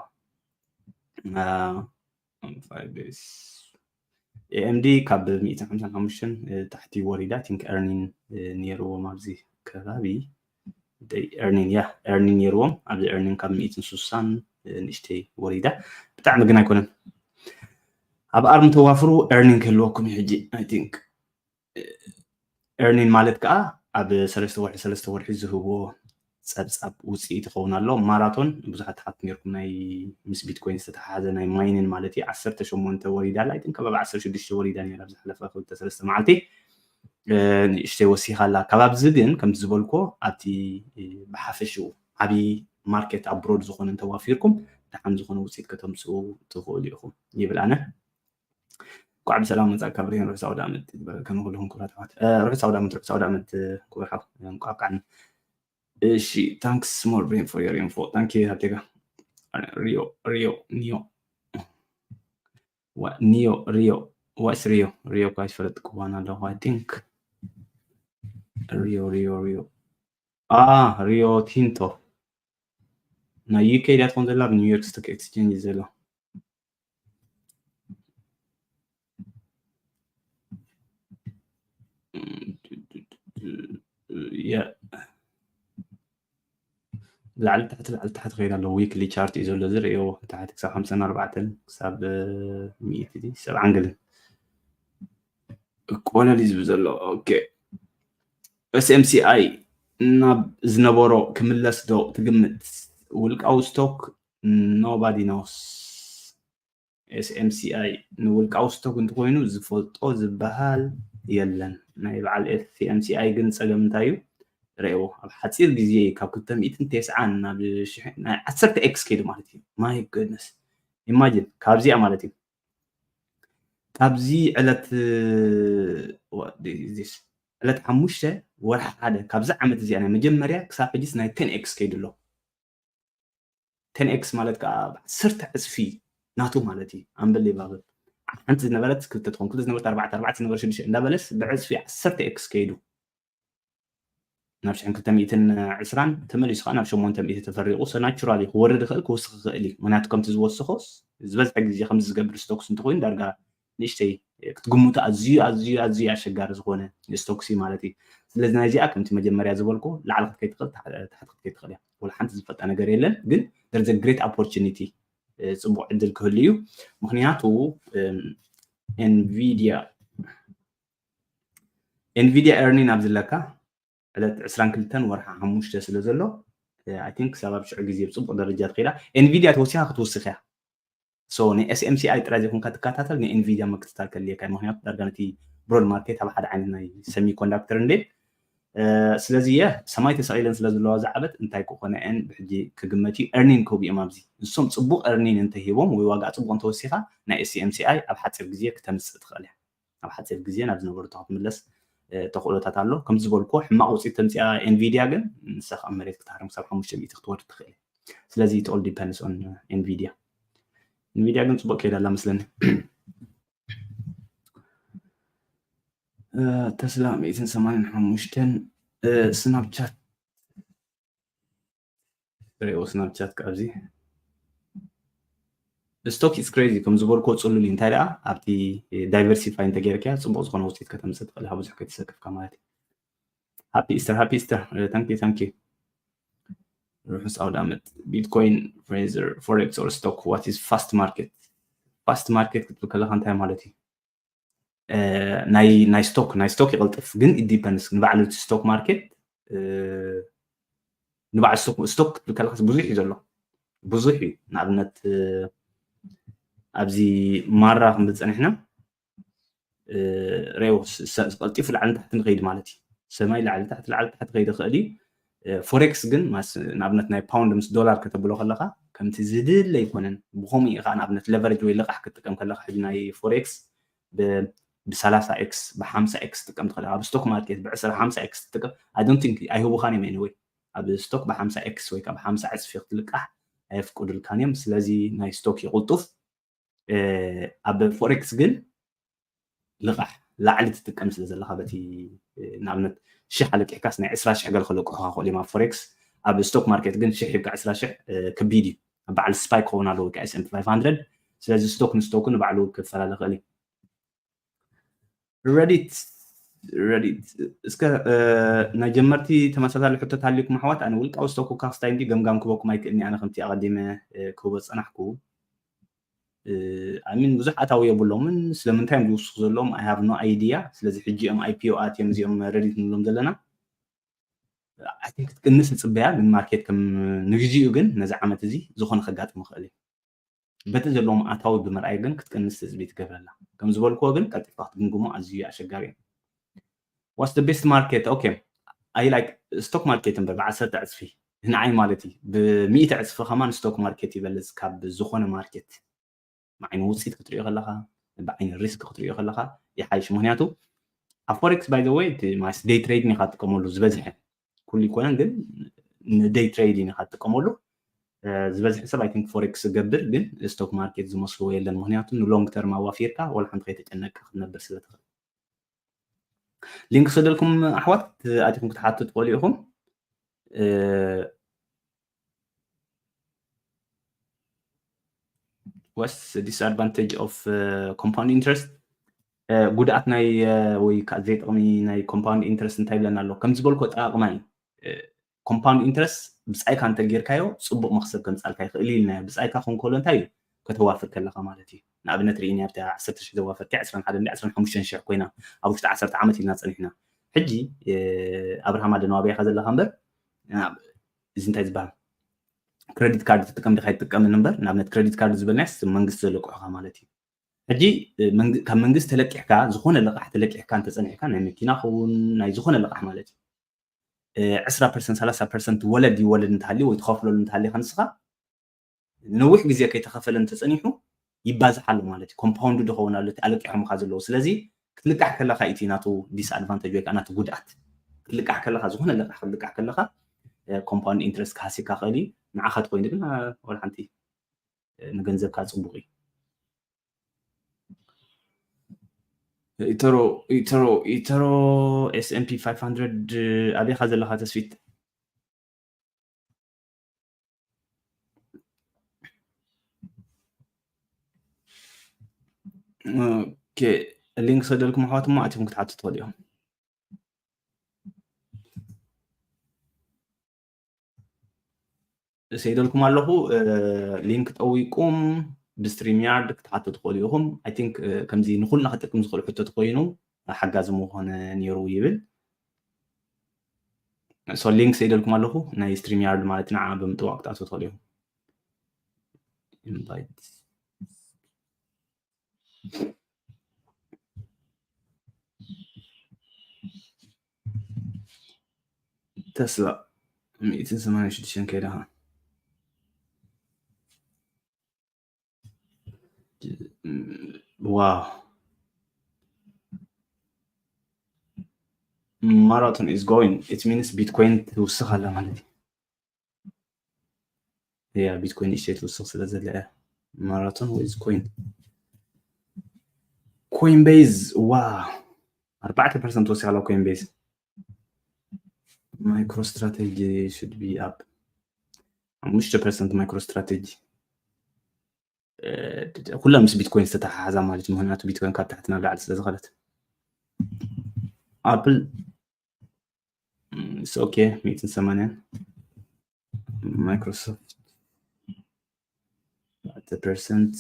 A M D ካብ ሚእትን ሓምሳን ሓሙሽተን ታሕቲ ወሪዳ። ቲንክ ኤርኒን ነይርዎም ኣብዚ ከባቢ ኤርኒን ያ ኤርኒን ነይርዎም ኣብዚ ኤርኒን ካብ ሚእትን ሱሳን ንእሽተይ ወሪዳ። ብጣዕሚ ግን ኣይኮነን። ኣብ ኣርም ተዋፍሩ ኤርኒን ክህልወኩም እዩ ሕጂ። I think ኤርኒን ማለት ከዓ ኣብ ሰለስተ ወርሒ ሰለስተ ወርሒ ዝህብዎ ፀብፃብ ውፅኢት ይኸውን ኣሎ። ማራቶን ብዙሓት ትሓት ነርኩም ናይ ምስ ቢትኮይን ዝተተሓሓዘ ናይ ማይንን ማለት እዩ። ዓሰርተ ሸሞንተ ወሪዳ ኣላ ግን ከባቢ ዓሰርተ ሽዱሽተ ወሪዳ ነራ ዝሓለፈ ክልተ ሰለስተ መዓልቲ ንእሽተይ ወሲኻ ኣላ። ካብ ኣብዚ ግን ከምቲ ዝበልኮ ኣብቲ ብሓፈሽኡ ዓብዪ ማርኬት ኣብሮድ ዝኾነ እንተዋፊርኩም ደሓን ዝኾነ ውፅኢት ከተምፅኡ ትኽእሉ ኢኹም ይብል ኣነ። እንኳዕ ብሰላም መጻእካ ብሬን። ርሑስ ኣውደ ዓመት ይበለልካ ንኩልኹም ክቡራት ኣሕዋት። ርሑስ ኣውደ ዓመት፣ ርሑስ ኣውደ ዓመት ክቡር ሓው። እንቋዕ እሺ። Thanks more Brain for your info. Thank you ሃብቴጋ። ሪዮ ሪዮ ኒዮ ኒዮ ሪዮ ዋስ ሪዮ ሪዮ ኳ ይፈለጥ ክዋን ኣለኹ። I think ሪዮ ሪዮ ሪዮ ሪዮ ቲንቶ ናይ ዩ ኬ ድያ ትኾን ዘላ ኣብ ኒውዮርክ ስቶክ ኤክስቼንጅ ዘሎ። ላዕሊ ታሕቲ ላዕሊ ታሕቲ ከይዳ ኣሎ። ዊክሊ ቻርት እዩ ዘሎ ዝርእዮ ታሕቲ ክሳብ ሓምሳን ኣርባዕተን ክሳብ ሚእቲ ሰብዓን ገለን ቆለል እዩ ዝብል ዘሎ። ኦኬ። S M C I ናብ ዝነበሮ ክምለስ ዶ ትግምት? ውልቃዊ ስቶክ nobody knows። S M C I ንውልቃዊ ስቶክ እንተኮይኑ ዝፈልጦ ዝበሃል የለን። ናይ በዓል S M C I ግን ጸገም እንታይ እዩ? ረእዎ ኣብ ሓፂር ግዜ ካብ ክልተ ሚእትን ተስዓን ናብ ሽሕ ናይ ዓሰርተ ኤክስ ከይዱ ማለት እዩ። My goodness imagine ካብዚኣ ማለት እዩ ካብዚ ዕለት ዕለት ሓሙሽተ ወርሒ ሓደ ካብዚ ዓመት እዚኣ ናይ መጀመርያ ክሳብ ሕጂስ ናይ ቴን ኤክስ ከይዱ ኣሎ። ቴን ኤክስ ማለት ከዓ ዓሰርተ ዕፅፊ ናቱ ማለት እዩ። ኣምበል ባብል ሓንቲ ዝነበረት ክልተ ትኾን ክልተ ዝነበረት ኣርባዕተ ኣርባዕተ ዝነበረ ሽዱሽተ እንዳበለስ ብዕፅፊ ዓሰርተ ኤክስ ከይዱ ናብ ሽሕን ክልተ ሚእትን ዕስራን ተመሊሱ ከዓ ናብ ሸሞንተ ሚእቲ ተፈሪቑ። So ናቹራሊ ክወርድ ይኽእል ክውስኽ ይኽእል እዩ። ምክንያቱ ከምቲ ዝወስኾስ ዝበዝሐ ግዜ ከምዚ ዝገብር ስቶክስ እንተኮይኑ ዳርጋ ንእሽተይ ክትግምቱ ኣዝዩ ኣዝዩ ኣዝዩ ኣሸጋሪ ዝኾነ ስቶክሲ ማለት እዩ። ስለዚ ናይዚኣ ከምቲ መጀመርያ ዝበልኩ ላዕሊ ክትከይድ ትኽእል ታሕቲ ክትከይድ ትኽእል እያ። ወላ ሓንቲ ዝፈልጣ ነገር የለን ግን there's a great opportunity ፅቡቅ ዕድል ክህሉ እዩ። ምክንያቱ ኤንቪዲያ ኤንቪዲያ ኤርኒን ኣብ ዝለካ ዕለት ዕስራን ክልተን ወርሓ ሓሙሽተ ስለ ዘሎ I think ክሳብ ኣብ ሽዑ ግዜ ብፅቡቅ ደረጃ ትኸይዳ። ኤንቪዲያ ተወሲኻ ክትውስኽ እያ። So ን S M C I ጥራይ ዘይኮንካ ትከታተል ን ኤንቪዲያ ምክትታል ከድልየካ እዩ። ምክንያቱ ዳርጋ ነቲ ብሮድ ማርኬት ኣብ ሓደ ዓይነት ናይ ሰሚ ኮንዳክተር እንዴ ስለዚ የ ሰማይ ተሰቒለን ስለ ዘለዋ ዝዓበት እንታይ ክኾነ ን ብሕጂ ክግመት እዩ። ኤርኒን ክህቡ እዮም ኣብዚ ንሶም ፅቡቅ ኤርኒን እንተሂቦም ወይ ዋጋ ፅቡቅ እንተወሲኻ ናይ S M C I ኣብ ሓፂር ግዜ ክተምፅእ ትኽእል እያ። ኣብ ሓፂር ግዜ ናብ ዝነበረቶ ክትምለስ ተኽእሎታት ኣሎ። ከምዚ ዝበልኩ ሕማቕ ውፅኢት ተምፅያ ኤንቪዲያ ግን ንሳ ካብ መሬት ክትሃርም ክሳብ ሓሙሽተ ሚእቲ ክትወርድ ትኽእል እያ። ስለዚ it all depends on ኤንቪዲያ። ኤንቪዲያ ግን ፅቡቅ ከይዳ ኣላ መስለኒ። ተስላ ሚእትን ሰማንያን ሓሙሽተን ስናፕቻት ሪኦ ስናፕቻት ካብዚ stock is crazy ከም ዝበልኮ ፅሉል እዩ። እንታይ ደኣ ኣብቲ ዳይቨርሲፋይ እንተጌርካያ ፅቡቅ ዝኾነ ውፅኢት ከተምፅእ ትኽእል ኢኻ ብዙሕ ከይተሰከፍካ ማለት እዩ። Happy Easter, happy Easter. Thank you, thank you. ርሑስ ኣውደ ዓመት። ቢትኮይን፣ ፍሬዘር፣ ፎሬክስ or stock, what is fast market? Fast market ክትብል ከለካ እንታይ ማለት እዩ? ናይ ናይ ስቶክ ናይ ስቶክ ይቅልጥፍ ግን it depends ንባዕሉ እቲ ስቶክ ማርኬት ንባዕሉ ስቶክ ክትብል ከለካ ብዙሕ እዩ ዘሎ ብዙሕ እዩ። ንኣብነት ኣብዚ ማራ ክንብል ፀኒሕና ሬው ቀልጢፉ ላዕሊ ታሕቲ ንኸይድ ማለት እዩ። ሰማይ ላዕሊ ታሕቲ ላዕሊ ታሕቲ ከይድ ይኽእል እዩ። ፎሬክስ ግን ንኣብነት ናይ ፓውንድ ምስ ዶላር ከተብሎ ከለካ ከምቲ ዝድለ ኣይኮነን። ብከምኡ እዩ ከዓ ንኣብነት ለቨረጅ ወይ ልቃሕ ክትጥቀም ከለካ ሕጂ ናይ ፎሬክስ ብ30 ኤክስ ብ50 ኤክስ ትጥቀም ትኽእል ኣብ ስቶክ ማርኬት ብ20 50 ኤክስ ትጥቀም I don't think ኣይህቡኻን እዮም anyway ኣብ ስቶክ ብ50 ኤክስ ወይ ብ50 ዕፅፊ ክትልቃሕ ኣየፍቅዱልካን እዮም። ስለዚ ናይ ስቶክ ይቁልጡፍ ኣብ ፎሬክስ ግን ልቃሕ ላዕሊ ትጥቀም ስለ ዘለካ በቲ ንኣብነት ሽሕ ኣለቂሕካስ ናይ ዕስራ ሽሕ ገለ ክለቅሑካ ክእሉ እዮም ኣብ ፎሬክስ ኣብ ስቶክ ማርኬት ግን ሽሕ ሂብካ ዕስራ ሽሕ ከቢድ እዩ ኣብ በዓል ስፓይክ ክኸውን ኣለዎ ወይ S&P five hundred ስለዚ ስቶክ ንስቶክ ንባዕሉ ክፈላለ ክእል እዩ ረዲት ረዲት እስከ ናይ ጀመርቲ ተመሳሳሊ ሕቶ ታሊኩም ኣሕዋት ኣነ ውልቃዊ ስቶክ ካስታይ እንዲ ገምጋም ክበኩም ኣይክእልኒ ኣነ ከምቲ ኣቐዲመ ክህቦ ዝፀናሕኩ ኣሚን ብዙሕ ኣታዊ የብሎምን ስለምንታይ እዮም ዝውስኩ ዘለዎም I have no idea ስለዚ ሕጂ እዮም IPO ኣትዮም እዚኦም ረዲት ንብሎም ዘለና I think ክትቅንስ ዝፅበያ ግን ማርኬት ከም ንግዚኡ ግን ነዚ ዓመት እዚ ዝኾነ ከጋጥም ይኽእል እዩ በቲ ዘለዎም ኣታዊ ብምርኣይ ግን ክትቅንስ ትፅቢት ትገብረላ ከም ዝበልክዎ ግን ቀልጢፍካ ክትግምግሞ ኣዝዩ ኣሸጋሪ እዩ What's the best market okay I like stock market እምበር ብዓሰርተ ዕፅፊ ንዓይ ማለት እዩ ብሚእቲ ዕፅፊ ከማን ስቶክ ማርኬት ይበልፅ ካብ ዝኾነ ማርኬት ብዓይኒ ውፅኢት ክትሪኦ ከለካ ብዓይኒ ሪስክ ክትሪኦ ከለካ ይሓይሽ ምክንያቱ ኣብ ፎሬክስ by the way ማስ day trading ኢካ ትጥቀመሉ ዝበዝሐ ኩሉ ይኮነን ግን ን day trading ኢካ ትጥቀመሉ ዝበዝሐ ሰብ I think ፎሬክስ ዝገብር ግን ስቶክ ማርኬት ዝመስልዎ የለን ምክንያቱ ን long term ኣዋፊርካ ወላ ሓንቲ ከይተጨነቅካ ክትነብር ስለ ትኽእል ሊንክ ክሰደልኩም ኣሕዋት ኣቲኩም ክትሓቱ ትኽእሉ ኢኹም What's the disadvantage of compound interest ጉድኣት ናይ ወይ ከዓ ዘይጥቕሚ ናይ compound interest እንታይ ይብለና ኣሎ ከም ዝበልኮ ኣጠቃቕማ እዩ compound interest ብፃይካ እንተጌርካዮ ፅቡቅ መክሰብ ከምፃልካ ይኽእል ኢልናዮ ብፃይካ ክንከሎ እንታይ እዩ ከተዋፍር ከለካ ማለት እዩ ንኣብነት ርኢኒ ኣብቲ ዓሰርተ ሽሕ ዘዋፈርካ ዕስራን ሓደን ዕስራን ሓሙሽተን ሽሕ ኮይና ኣብ ውሽጢ ዓሰርተ ዓመት ኢልና ፀኒሕና ሕጂ ኣብርሃም ኣደነዋብያ ኢኻ ዘለኻ እምበር እዚ እንታይ ዝበሃል ክረዲት ካርድ ትጥቀም ዲኻ ኣይትጥቀምን እምበር ንኣብነት ክረዲት ካርድ ዝበልናስ መንግስቲ ዘለቅሑኻ ማለት እዩ ሕጂ ካብ መንግስቲ ተለቂሕካ ዝኾነ ልቃሕ ተለቂሕካ እንተፀኒሕካ ናይ መኪና ኸውን ናይ ዝኾነ ልቃሕ ማለት እዩ ዕስራ ፐርሰንት ሰላሳ ፐርሰንት ወለድ ይወለድ እንተሃልዩ ወይ ትኸፍለሉ እንተሃሊካ ንስኻ ነዊሕ ግዜ ከይተኸፈለ እንተፀኒሑ ይባዝሕ ኣሎ ማለት እዩ ኮምፓውንዱ ዝኸውን ኣሎ ኣለቂሖምካ ዘለዉ ስለዚ ክትልቃሕ ከለካ እቲ ናቱ ዲስኣድቫንቴጅ ወይ ከዓ ናቱ ጉድኣት ክትልቃሕ ከለካ ዝኾነ ልቃሕ ክትልቃሕ ከለካ ኮምፓውንድ ኢንትረስት ክሃስካ ክእል እዩ ንዓኻ ትኮይኑ ግን ወላ ሓንቲ ንገንዘብካ ፅቡቅ እዩ ኢተሮ ኢተሮ ኢተሮ S&P five hundred ኣበይካ ዘለካ ተስፊት ኦኬ ሊንክ ሰደልኩም ኣሕዋት እሞ ኣቲኩም ክትሓቱ ትኽእሉ እዮም ሰይደልኩም ኣለኹ ሊንክ ጠዊቁም ብስትሪም ያርድ ክትሓቱ ትኽእሉ ኢኹም I think ከምዚ ንኩልና ክጠቅም ዝኽእል ሕቶ ተኮይኑ ሓጋዚ ምኾነ ነይሩ ይብል so ሊንክ ሰይደልኩም ኣለኹ ናይ ስትሪም ያርድ ማለት ንዓ ብምጥዋቅ ክትኣትዉ ትኽእሉ ኢኹም invite ተስላ ሚእትን ሰማንያን ሽዱሽተን ከይዳ wow marathon is going it means ቢትኮይን ትውስኽ ኣላ ማለት እዩ ያ ቢትኮይን እሽተይ ትውስኽ ስለ ዘለ እያ marathon with coin ኮይንቤዝ wow ኣርባዕተ ፐርሰንት ወሲኻ ኮይንቤዝ MicroStrategy should be up ሓሙሽተ ፐርሰንት MicroStrategy ኩለን ምስ ቢትኮይን ዝተተሓሓዛ ማለት እዩ ምክንያቱ ቢትኮይን ካብ ታሕቲ ናብ ላዕሊ ስለ ዝኸደት ኣፕል ኦኬ ሚእትን ሰማንያን ማይክሮሶፍት ፐርሰንት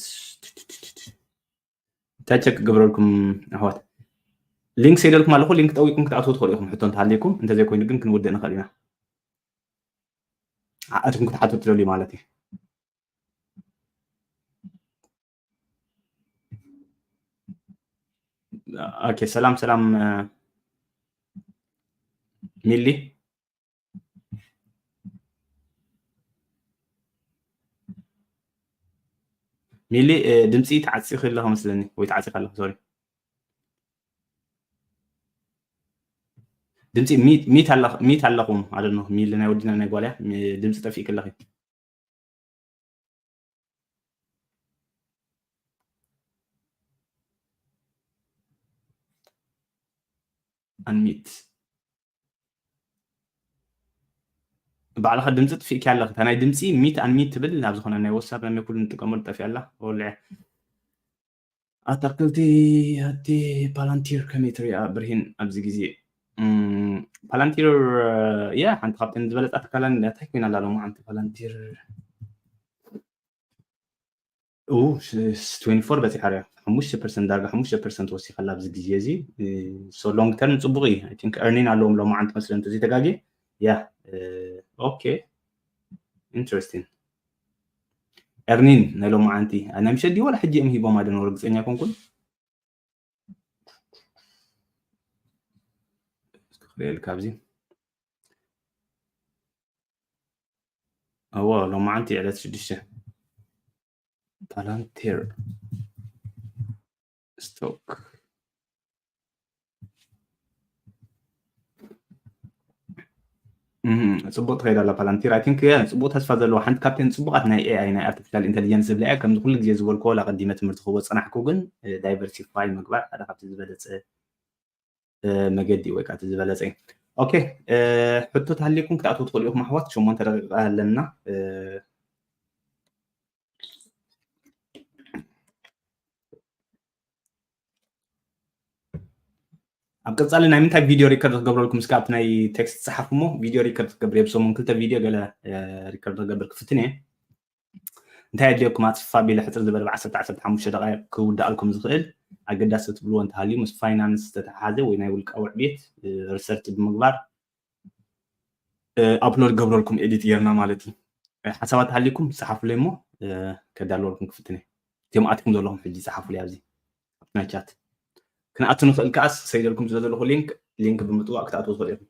እንታይ ቸክ ክገብረልኩም ኣሕዋት ሊንክ ሰይደልኩም ኣለኹ ሊንክ ጠዊቅኩም ክትኣትዉ ትኽእሉ ኢኹም ሕቶ እንተሃለይኩም እንተዘይኮይኑ ግን ክንውድእ ንኽእል ኢና ኣእትኩም ክትሓቱ ትደልዩ ማለት እዩ ኦኬ፣ ሰላም ሰላም። ሚሊ ሚሊ፣ ድምፂ ተዓፂኺ ኣለኺ መስለኒ፣ ወይ ተዓፂኻ ኣለኺ፣ ሶሪ። ድምፂ ሚት ኣለኹም ኣደኖ። ሚሊ ናይ ወዲና ናይ ጓልያ ድምፂ ጠፊእኪ ኣለኺ። ኣንሚት ባዕልኻ ድምፂ ጥፊእኪ ኣለኺ። እታ ናይ ድምፂ ሚት ኣንሚት ትብል ኣብ ዝኾነ ናይ ወሳብ ናይ ኩሉ ንጥቀመሉ ጠፊኣ ኣላ። ወልዐ ኣታክልቲ ኣቲ ፓላንቲር ከመይ ትሪኣ ብርሂን ኣብዚ ግዜ? ፓላንቲር ያ ሓንቲ ካብተን ዝበለፃ ትካላት እንታይ ኮይና ኣላ ሎማዓንቲ ፓላንቲር? ኡ ትዌንቲ ፎር በፂሓ ርያ ሓሙሽተ ፐርሰንት ዳርጋ ሓሙሽተ ፐርሰንት ወሲኸላ ኣብዚ ግዜ እዚ። ሶ ሎንግ ተርም ፅቡቅ እዩ። I think earning ኣለዎም ሎማዓንቲ መስለኒ እንተዘይተጋግየ። ያ ኦኬ ኢንትረስቲንግ። ኤርኒን ናይ ሎማዓንቲ ናይ ምሸት ድዩ ዋላ ሕጂ እዮም ሂቦም ኣደነው ርግፀኛ ኮንኩን። ክሪኤልካ ኣብዚ እዎ ሎማዓንቲ ዕለት ሽዱሽተ ፓላንቲር ስቶክ ፅቡቅ ትኸይድ ኣላ ፓላንቲር። I think ጽቡቅ ተስፋ ዘለዎ ሓንቲ ካብተን ፅቡቃት ናይ ኤኣይ ናይ ኣርቲፊሻል ኢንቴሊጀንስ ዝብላ እያ። ከምዚ ኩሉ ግዜ ዝበልኮ ላ ቀዲመ ትምህርቲ ክወ ፀናሕኩ ግን ዳይቨርሲፋይ ምግባር ሓደ ካብቲ ዝበለፀ መገዲ ወይ ከዓ ዝበለፀ። ኦኬ፣ ሕቶ ተሃሊኩም ክትኣትዉ ትኽእሉ ኢኹም ኣሕዋት። ሸሞንተ ደቂቃ ኣለና። ኣብ ቀፃሊ ናይ ምንታይ ቪድዮ ሪከርድ ክገብረልኩም እስከ ኣብቲ ናይ ቴክስት ፀሓፉ እሞ ቪድዮ ሪከርድ ክገብር እየ። ብሰሙን ክልተ ቪድዮ ገለ ሪከርድ ክገብር ክፍትን እየ። እንታይ ኣድልየኩም ኣፅፋ ቢለ ሕፅር ዝበለ ብ ዓሰርተ ዓሰርተ ሓሙሽተ ደቃይቅ ክውዳኣልኩም ዝኽእል ኣገዳሲ ትብልዎ እንተሃልዩ ምስ ፋይናንስ ዝተተሓሓዘ ወይ ናይ ውልቃዊ ዕቤት ሪሰርች ብምግባር ኣፕሎድ ገብረልኩም ኤዲት ጌርና ማለት እዩ። ሓሳባት ተሃሊኩም ፀሓፉለይ እሞ ከዳልወልኩም ክፍትን እየ። እቲኦም ኣትኩም ዘለኹም ሕጂ ፀሓፉለይ ኣብዚ ኣብቲ ናይ ቻት። ክንኣቱ ንኽእል ከዓስ ሰይደልኩም ስለ ዘለኹ ሊንክ ሊንክ ብምጥዋቅ ክትኣትዉ ትኽእሉ ኢኹም።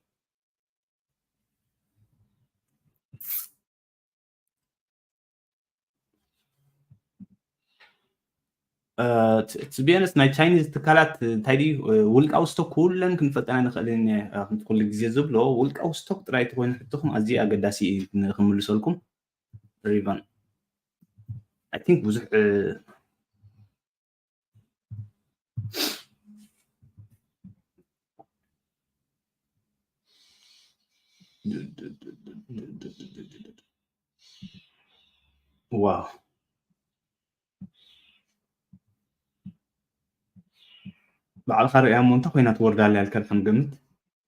ትቢኤንስ ናይ ቻይኒዝ ትካላት እንታይ ድዩ ውልቃዊ ስቶክ ኩለን ክንፈልጠና ንኽእል ኩሉ ግዜ ዝብሎ ውልቃዊ ስቶክ ጥራይ ተኮይኑ ሕቶኹም ኣዝዩ ኣገዳሲ እዩ ንክምልሰልኩም። ሪቫን I think ብዙሕ ዋው ባዕልኻ ርእያ እሞ እንታይ ኮይና ትወርዳ ኣላ ኢልካ ድሓን ገምት።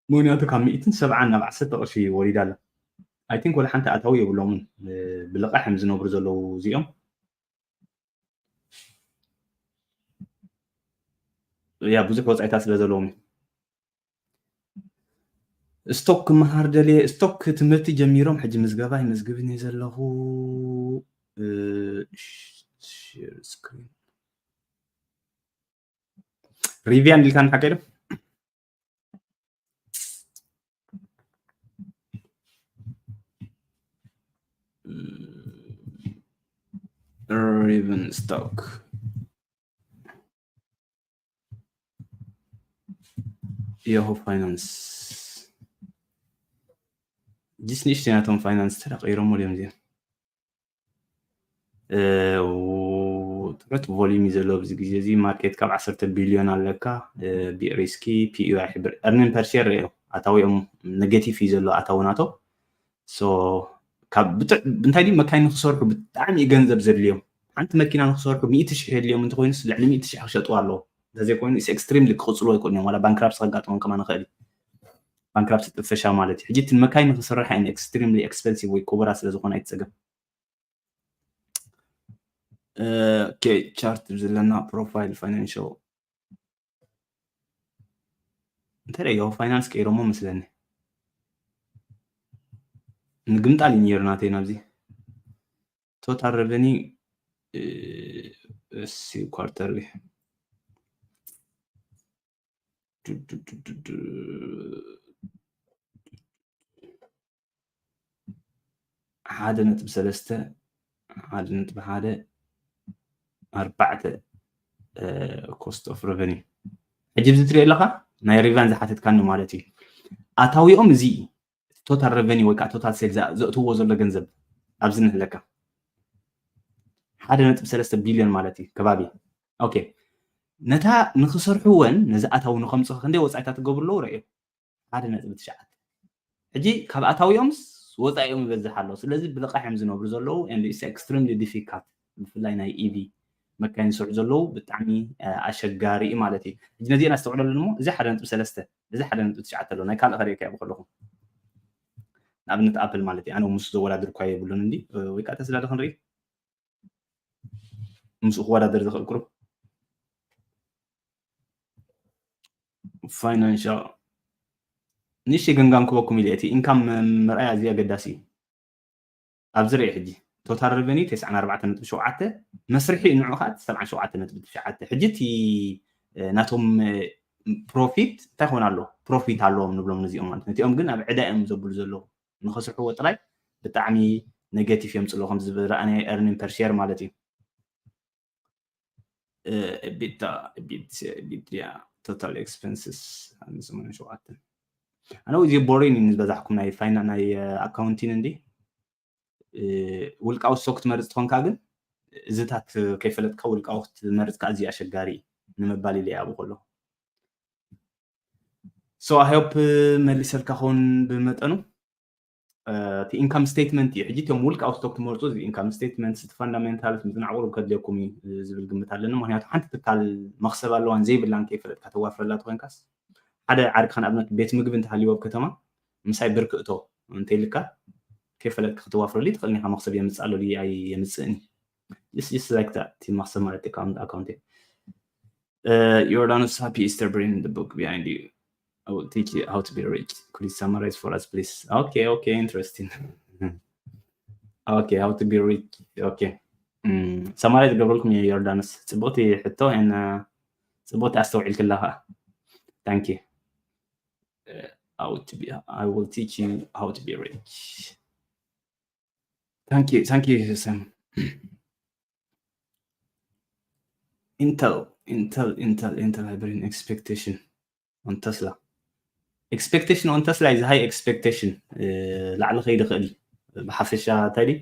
ምክንያቱ ካብ ሚእትን ሰብዓን ናብ ዓሰርተ ቅርሺ ወሪዳ ኣላ። I think ወላ ሓንቲ ኣታዊ የብሎምን። ብልቓሕ እዮም ዝነብሩ ዘለዉ እዚኦም። ያ ብዙሕ ወፃኢታት ስለ ዘለዎም እዩ። ስቶክ ክመሃር ደልየ ስቶክ ትምህርቲ ጀሚሮም ሕጂ ምዝገባ ይመዝግብን እየ ዘለኹ። ሪቪያን ኢልካ ንሓቀ ዶ ሪቨን ስቶክ የሆ ፋይናንስ ጅስ ንእሽተይ ናቶም ፋይናንስ ተዳቀይሮም ወዲኦም እዚኦም ትሑት volume እዩ ዘሎ ኣብዚ ግዜ እዚ ማርኬት ካብ ዓሰርተ ቢልዮን ኣለካ። ቢሪስኪ ፒዩ ኣይሕብር earning per share ሪኦ ኣታዊኦም ኔጌቲቭ እዩ ዘሎ ኣታዊ ናቶ። So ካብ ብጥዕ እንታይ ድዩ መካይን ንክሰርሑ ብጣዕሚ እዩ ገንዘብ ዘድልዮም። ሓንቲ መኪና ንክሰርሑ ሚእቲ ሽሕ የድልዮም እንተኮይኑስ ልዕሊ ሚእቲ ሽሕ ክሸጥዋ ኣለዎ። እንተዘይኮይኑ ኤክስትሪምሊ ክቅፅሉ ኣይኮን እዮም ዋላ ባንክራፕስ ከጋጥሞም ከማን ይኽእል እዩ። ባንክራፕስ ጥፈሻ ማለት እዩ። ሕጂ እቲ መካይን ንክስርሓ እየን ኤክስትሪምሊ ኤክስፐንሲቭ ወይ ክቡራ ስለዝኮነ ኣይትፀገም። ኦኬ ቻርት ዘለና ፕሮፋይል ፋይናንሻል እንታይ ደ ፋይናንስ ቀይሮሞ መስለኒ። ምግምጣል እዩ ነይሩ ናተይ ናብዚ ቶታል ረቨኒ እሲ ኳርተርሊ ሓደ ነጥቢ ሰለስተ ሓደ ነጥቢ ሓደ ኣርባዕተ cost of revenue። ሕጂ እዚ ትሪኦ ኣለኻ ናይ ሪቫን ዝሓተትካኒ ማለት እዩ። ኣታዊኦም እዚ እዩ። ቶታል ረቨኒ ወይ ከዓ ቶታል ሴል ዘእትዎ ዘሎ ገንዘብ ኣብዚ ንህለካ ሓደ ነጥቢ ሰለስተ ቢልዮን ማለት እዩ ከባቢ። ኦኬ፣ ነታ ንክሰርሕወን ነዚ ኣታዊ ንከምፅኡ ክንደይ ወፃኢታት ትገብሩ ኣለዉ ረእዮ። ሓደ ነጥቢ ትሽዓተ። ሕጂ ካብ ኣታዊኦምስ ወፃኢኦም ይበዝሕ ኣሎ። ስለዚ ብልቃሕ እዮም ዝነብሩ ዘለዉ። And it's extremely difficult፣ ብፍላይ ናይ ኢቪ መካይን ዝሰርሑ ዘለዉ ብጣዕሚ ኣሸጋሪ እዩ ማለት እዩ። ሕጂ ነዚአን ኣስተውዕለሉ እሞ እዚ ሓደ ነጥቢ ሰለስተ፣ እዚ ሓደ ነጥቢ ትሽዓተ ኣሎ። ናይ ካልእ ከርእየካ እየ ከለኹ። ንኣብነት ኣፕል ማለት እዩ። ኣነ ምስ ዘወዳድር እኳ የብሉን እንዲ ወይ ከዓ ተስላ ዶ ክንርኢ ምስኡ ክወዳደር ዝኽእል ቁሩብ ፋይናንሻል ንእሽተይ ገምጋም ክበኩም ኢለ እቲ ኢንካም ምርኣይ ኣዝዩ ኣገዳሲ እዩ። ኣብዚ ርእ ሕጂ ቶታል ረቨኒ ተስዓን ኣርባዕተን ነጥቢ ሸውዓተ፣ መስርሒ ንዑ ከዓ ሰብዓን ሸውዓተን ነጥቢ ትሽዓተ። ሕጂ እቲ ናቶም ፕሮፊት እንታይ ክኾን ኣሎ? ፕሮፊት ኣለዎም ንብሎም ነዚኦም ማለት ነቲኦም ግን ኣብ ዕዳ እዮም ዘብሉ ዘለዉ። ንኸስርሕዎ ጥራይ ብጣዕሚ ኔጌቲቭ የምፅሎ ከም ዝረኣናዮ earning per share ማለት እዩ። ኤቢታ ኤቢት ኤቢትያ ቶታል ኤክስፐንስስ ሰማንያ ሸውዓተ። ኣነ እዚ ቦሪን እዩ ዝበዛሕኩም ናይ ፋይና ናይ ኣካውንቲን እንዲ ውልቃዊ ስቶክ ትመርፅ ትኾንካ ግን እዝታት ከይፈለጥካ ውልቃዊ ክትመርፅካ ኣዝዩ ኣሸጋሪ እዩ ንምባል ኢለ እየ ኣብኡ ከለኹ። So I hope መሊሰልካ ኸውን ብመጠኑ። እቲ ኢንካም ስቴትመንት እዩ። ሕጂ እቶም ውልቃዊ ስቶክ ትመርፁ እዚ ኢንካም ስቴትመንት እቲ ፋንዳሜንታልስ ምፅናዕ ቁሩብ ከድልየኩም እዩ ዝብል ግምት ኣለኒ። ምክንያቱ ሓንቲ ትካል መክሰብ ኣለዋን ዘይብላን ከይፈለጥካ ተዋፍረላ ተኮይንካስ ሓደ ዓርክኻ ንኣብነት ቤት ምግቢ እንተሃልይዎ ኣብ ከተማ ምሳይ ብርክ እቶ እንተይልካ ከይፈለጥካ ከተዋፍረሉ ትኽእል ኢኻ። መክሰብ የምፅእ ኣሎ ድዩ ኣይ የምፅእን እዩ። Just, just like that። እቲ መክሰብ ማለት ኣካውንት ኣካውንት እዩ። Uh, Jordanus, happy Easter, bring the book behind you. I will teach you how to be rich. Could you summarize for us, please? Okay, okay, interesting. Okay, how to be rich. Okay. Summarize ገብረልኩም እየ ዮርዳኖስ። ጽቡቕቲ ሕቶ and ጽቡቕቲ ኣስተውዒልክላ ኸኣ። Thank you. Uh, how to be, I will teach you how to be rich. Thank you, thank you, Sam. Intel, Intel, Intel, Intel, I bring expectation on Tesla. Expectation on Tesla is high expectation. ላዕሊ ከይዲ ክእል ብሓፈሻ እንታይ ዲ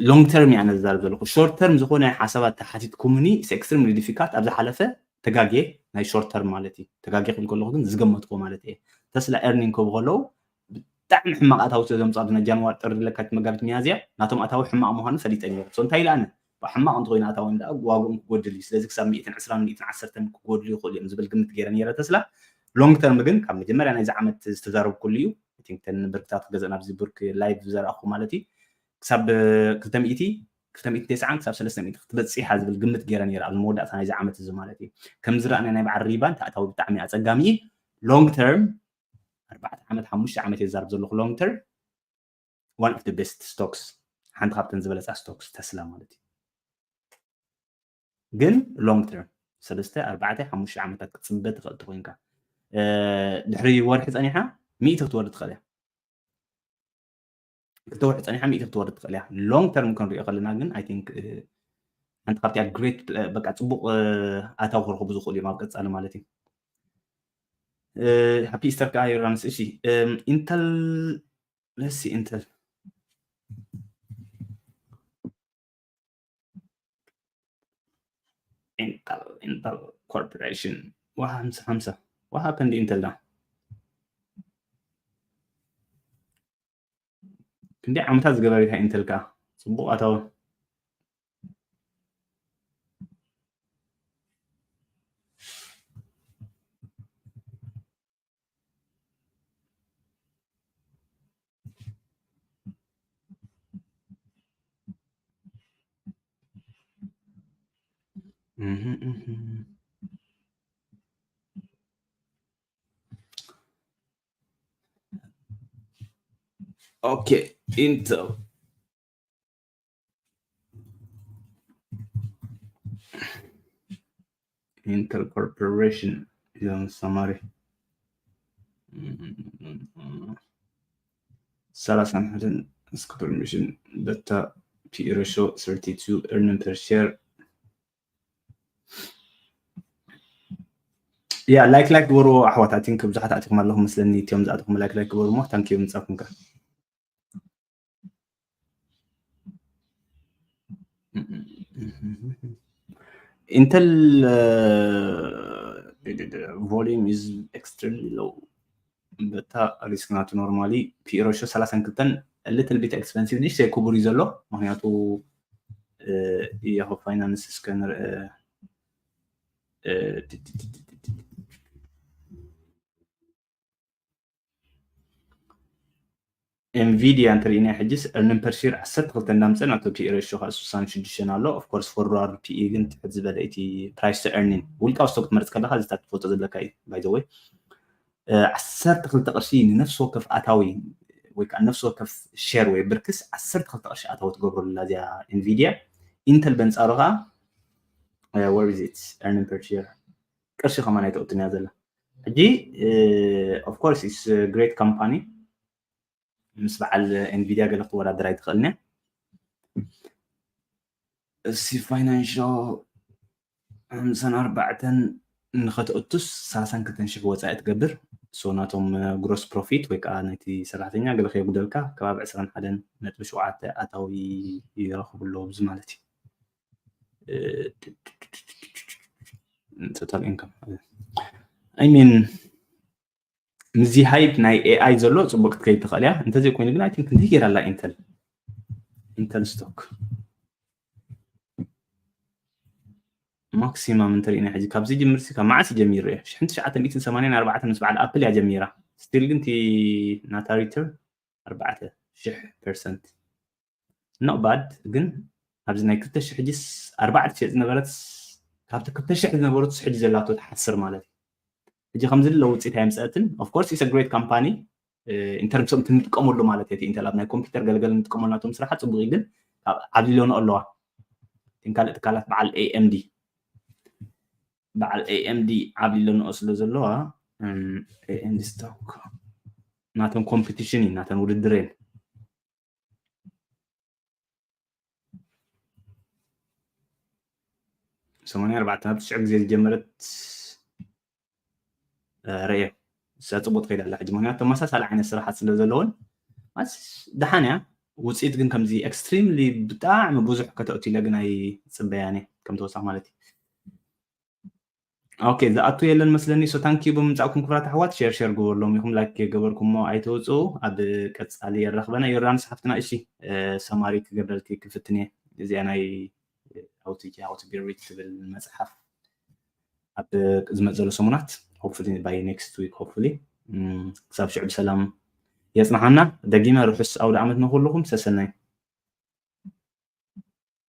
long term እያ ነዛርብ ዘለኹ። Short term ዝኾነ ሓሳባት ተሓቲትኩምኒ extremely difficult። ኣብ ዝሓለፈ ተጋግየ ናይ short term ማለት እዩ። ተጋግየ ክብል ከለኹ ግን ዝገመትኩ ማለት እየ። ተስላ earning ክህቡ ከለዉ ብጣዕሚ ሕማቕ ኣታዊ ስለ ዘምፅኡ ኣብዚ ናይ ጃንዋሪ፣ ጥሪ፣ ለካቲት፣ መጋቢት፣ ሚያዝያ ናቶም ኣታዊ ሕማቕ ምዃኑ ፈሊጠ ነይረ። So እንታይ ኢለ ኣነ ሕማቕ እንተኮይኑ ኣታዊ እንዳ ዋግኦም ክጎድል እዩ። ስለዚ ክሳብ ሚእትን ዕስራን ሚእትን ዓሰርተን ክጎድሉ ይኽእሉ እዮም ዝብል ግምት ገይረ ነይረ ተስላ። Long term ግን ካብ መጀመርያ ናይዚ ዓመት ዝተዛረብኩሉ እዩ። I think ተን ብርክታት ክገዝእ ናብዚ ብርክ ላይቭ ዘርኣኹ ማለት እዩ ክሳብ ክልተ ሚእቲ ክልተ ሚእቲ ተስዓን ክሳብ ሰለስተ ሚእቲ ክትበፅሕ እያ ዝብል ግምት ገይረ ነይረ ኣብ መወዳእታ ናይዚ ዓመት እዚ ማለት እዩ። ከም ዝረኣናዮ ናይ በዓል ሪባን ተኣታዊ ብጣዕሚ ኣፀጋሚ እዩ። Long term ኣርባዕተ ዓመት ሓሙሽተ ዓመት እየ ዝዛረብ ዘለኹ። Long term one of the best stocks፣ ሓንቲ ካብተን ዝበለፃ stocks ተስላ ማለት እዩ። ግን long term ሰለስተ ኣርባዕተ ሓሙሽተ ዓመታት ክትፅበ ትኽእል ተኮይንካ ድሕሪ ወርሒ ፀኒሓ ሚእቲ ክትወርድ ትኽእል እያ። ክልተ ወርሒ ፀኒሓ ሚእቲ ክትወርድ ትኽእል እያ። Long term ክንሪኦ ከለና ግን I think ሓንቲ ካብቲ great በቃ ፅቡቕ ኣታዊ ክረኽቡ ዝኽእሉ እዮም ኣብ ቀፃሊ ማለት እዩ። Happy Easter ከዓ ዮርዳኖስ። እሺ Intel፣ let's see Intel Intel Intel Corporation። What happened to Intel now? ክንደይ ዓመታት ዝገበረ ኢንተል ከዓ ፅቡቕ ኣታዊ። Okay, Intel. Intel Corporation is on summary. ሰላሳ ሓደን እስኪ permission beta P E ratio thirty-two earning per share. Yeah, like like ግበሩ ኣሕዋት። I think ብዙሓት ኣቲኹም ኣለኹም መስለኒ፣ እቲኦም ዝኣተኹም like like ግበሩ እሞ thank you ምጻኩም ከ። Intel volume is extremely low. Beta risk ናቱ normally P E ratio ሰላሳን ክልተን little bit expensive፣ ንእሽተይ ክቡር እዩ ዘሎ። ምክንያቱ Yahoo Finance እስከ ንርእ። Nvidia እንተሪእና ሕጅስ earning per share ዓሰርተ ክልተ እንዳምፀ ናቶ P E ratio ከዓ ስሳን ሽዱሽተን ኣሎ። Of course forward P E ግን ትሕት ዝበለ እቲ price to earning ውልቃዊ stock ትመርፅ ከለካ ዝታት ትፈልጦ ዘለካ እዩ። By the way ዓሰርተ ክልተ ቅርሺ ንነፍሲ ወከፍ ኣታዊ ወይ ከዓ ነፍሲ ወከፍ share ወይ ብርክስ ዓሰርተ ክልተ ቅርሺ ኣታዊ ትገብረላ እዚኣ Nvidia። Intel በንፃሩ ከዓ where is it earning per share ቅርሺ ከማን ኣይተውትን እያ ዘላ። ሕጂ of course it's great company፣ ምስ በዓል Nvidia ገለ ክትወዳደር ኣይትኽእልን እያ። እሲ financial ሓምሳን ኣርባዕተን ንኸተእቱስ ሰላሳን ክልተን ሽሕ ወፃኢ ትገብር። So ናቶም gross profit ወይ ከዓ ናይቲ ሰራሕተኛ ገለ ከየጉደልካ ከባቢ ዕስራን ሓደን ነጥቢ ሸውዓተ ኣታዊ ይረኽቡ ኣለዉ ኣብዚ ማለት እዩ። Total income I mean ምስዚ hype ናይ A I ዘሎ ፅቡቅ ክትከይድ ትኽእል እያ። እንተዘይኮይኑ ግን I think ክንደይ ገይራ ኣላ Intel Intel stock maximum እንተሪእና ሕጂ ካብዚ ጅምርሲ ካብ መዓስ ጀሚሩ እየ ሽሕን ትሽዓተ ሚእትን ሰማንያን ኣርባዕተን ምስ በዓል Apple እያ ጀሚራ። Still ግን እቲ ናታ return ኣርባዕተ ሽሕ percent not bad። ግን ኣብዚ ናይ ክልተ ሽሕ ሕጂስ ኣርባዕተ ሽሕ ዝነበረት ካብቲ ክልተ ሽሕ ዝነበሩት ሕጂ ዘላቶ ትሓስር ማለት እዩ። ሕጂ ከምዚ ለ ውፅኢት ኣየምፀአትን። Of course it's a great company in terms of እንጥቀመሉ ማለት እዩ። Intel ኣብ ናይ ኮምፒውተር ገለገለ እንጥቀመሉ ናቶም ስራሓት ፅቡቅ እዩ፣ ግን ዓብሊሎኖ ኣለዋ ካልእ ትካላት በዓል A M D በዓል A M D ዓብሊሎኖ ስለ ዘለዋ A M D stock ናቶም competition እዩ፣ ናተን ውድድር እየን። ሰማንያ ኣርባዕተ ናብ ትሽዑ ግዜ ዝጀመረት ርእየ እሳ ፅቡቅ ትኸይድ ኣላ ሕጂ፣ ምክንያቱ ተመሳሳሊ ዓይነት ስራሓት ስለ ዘለውን ደሓን እያ። ውፅኢት ግን ከምዚ extremely ብጣዕሚ ብዙሕ ከተእቱ ኢለ ግን ኣይፅበያን እየ ከም ተወሳኺ ማለት እዩ። ኦኬ ዝኣቱ የለን መስለኒ። So thank you ብምምፃእኩም ክብራት ኣሕዋት። ሸር ሸር ግበርሎም ኢኹም፣ like ገበርኩሞ ኣይተውፅኡ። ኣብ ቀፃሊ የራኽበና። ዮርዳኖስ ሓፍትና እሺ ሰማሪ ክገብረልኪ ክፍትን እየ። እዚኣ ናይ how to how to be rich ትብል መፅሓፍ ኣብ ዝመፅ ዘሎ ሰሙናት hopefully by next week hopefully ክሳብ ሽዑ ብሰላም የፅንሓና። ደጊመ ርሑስ ኣውደ ዓመት ንኩልኹም። ሰሰናይ።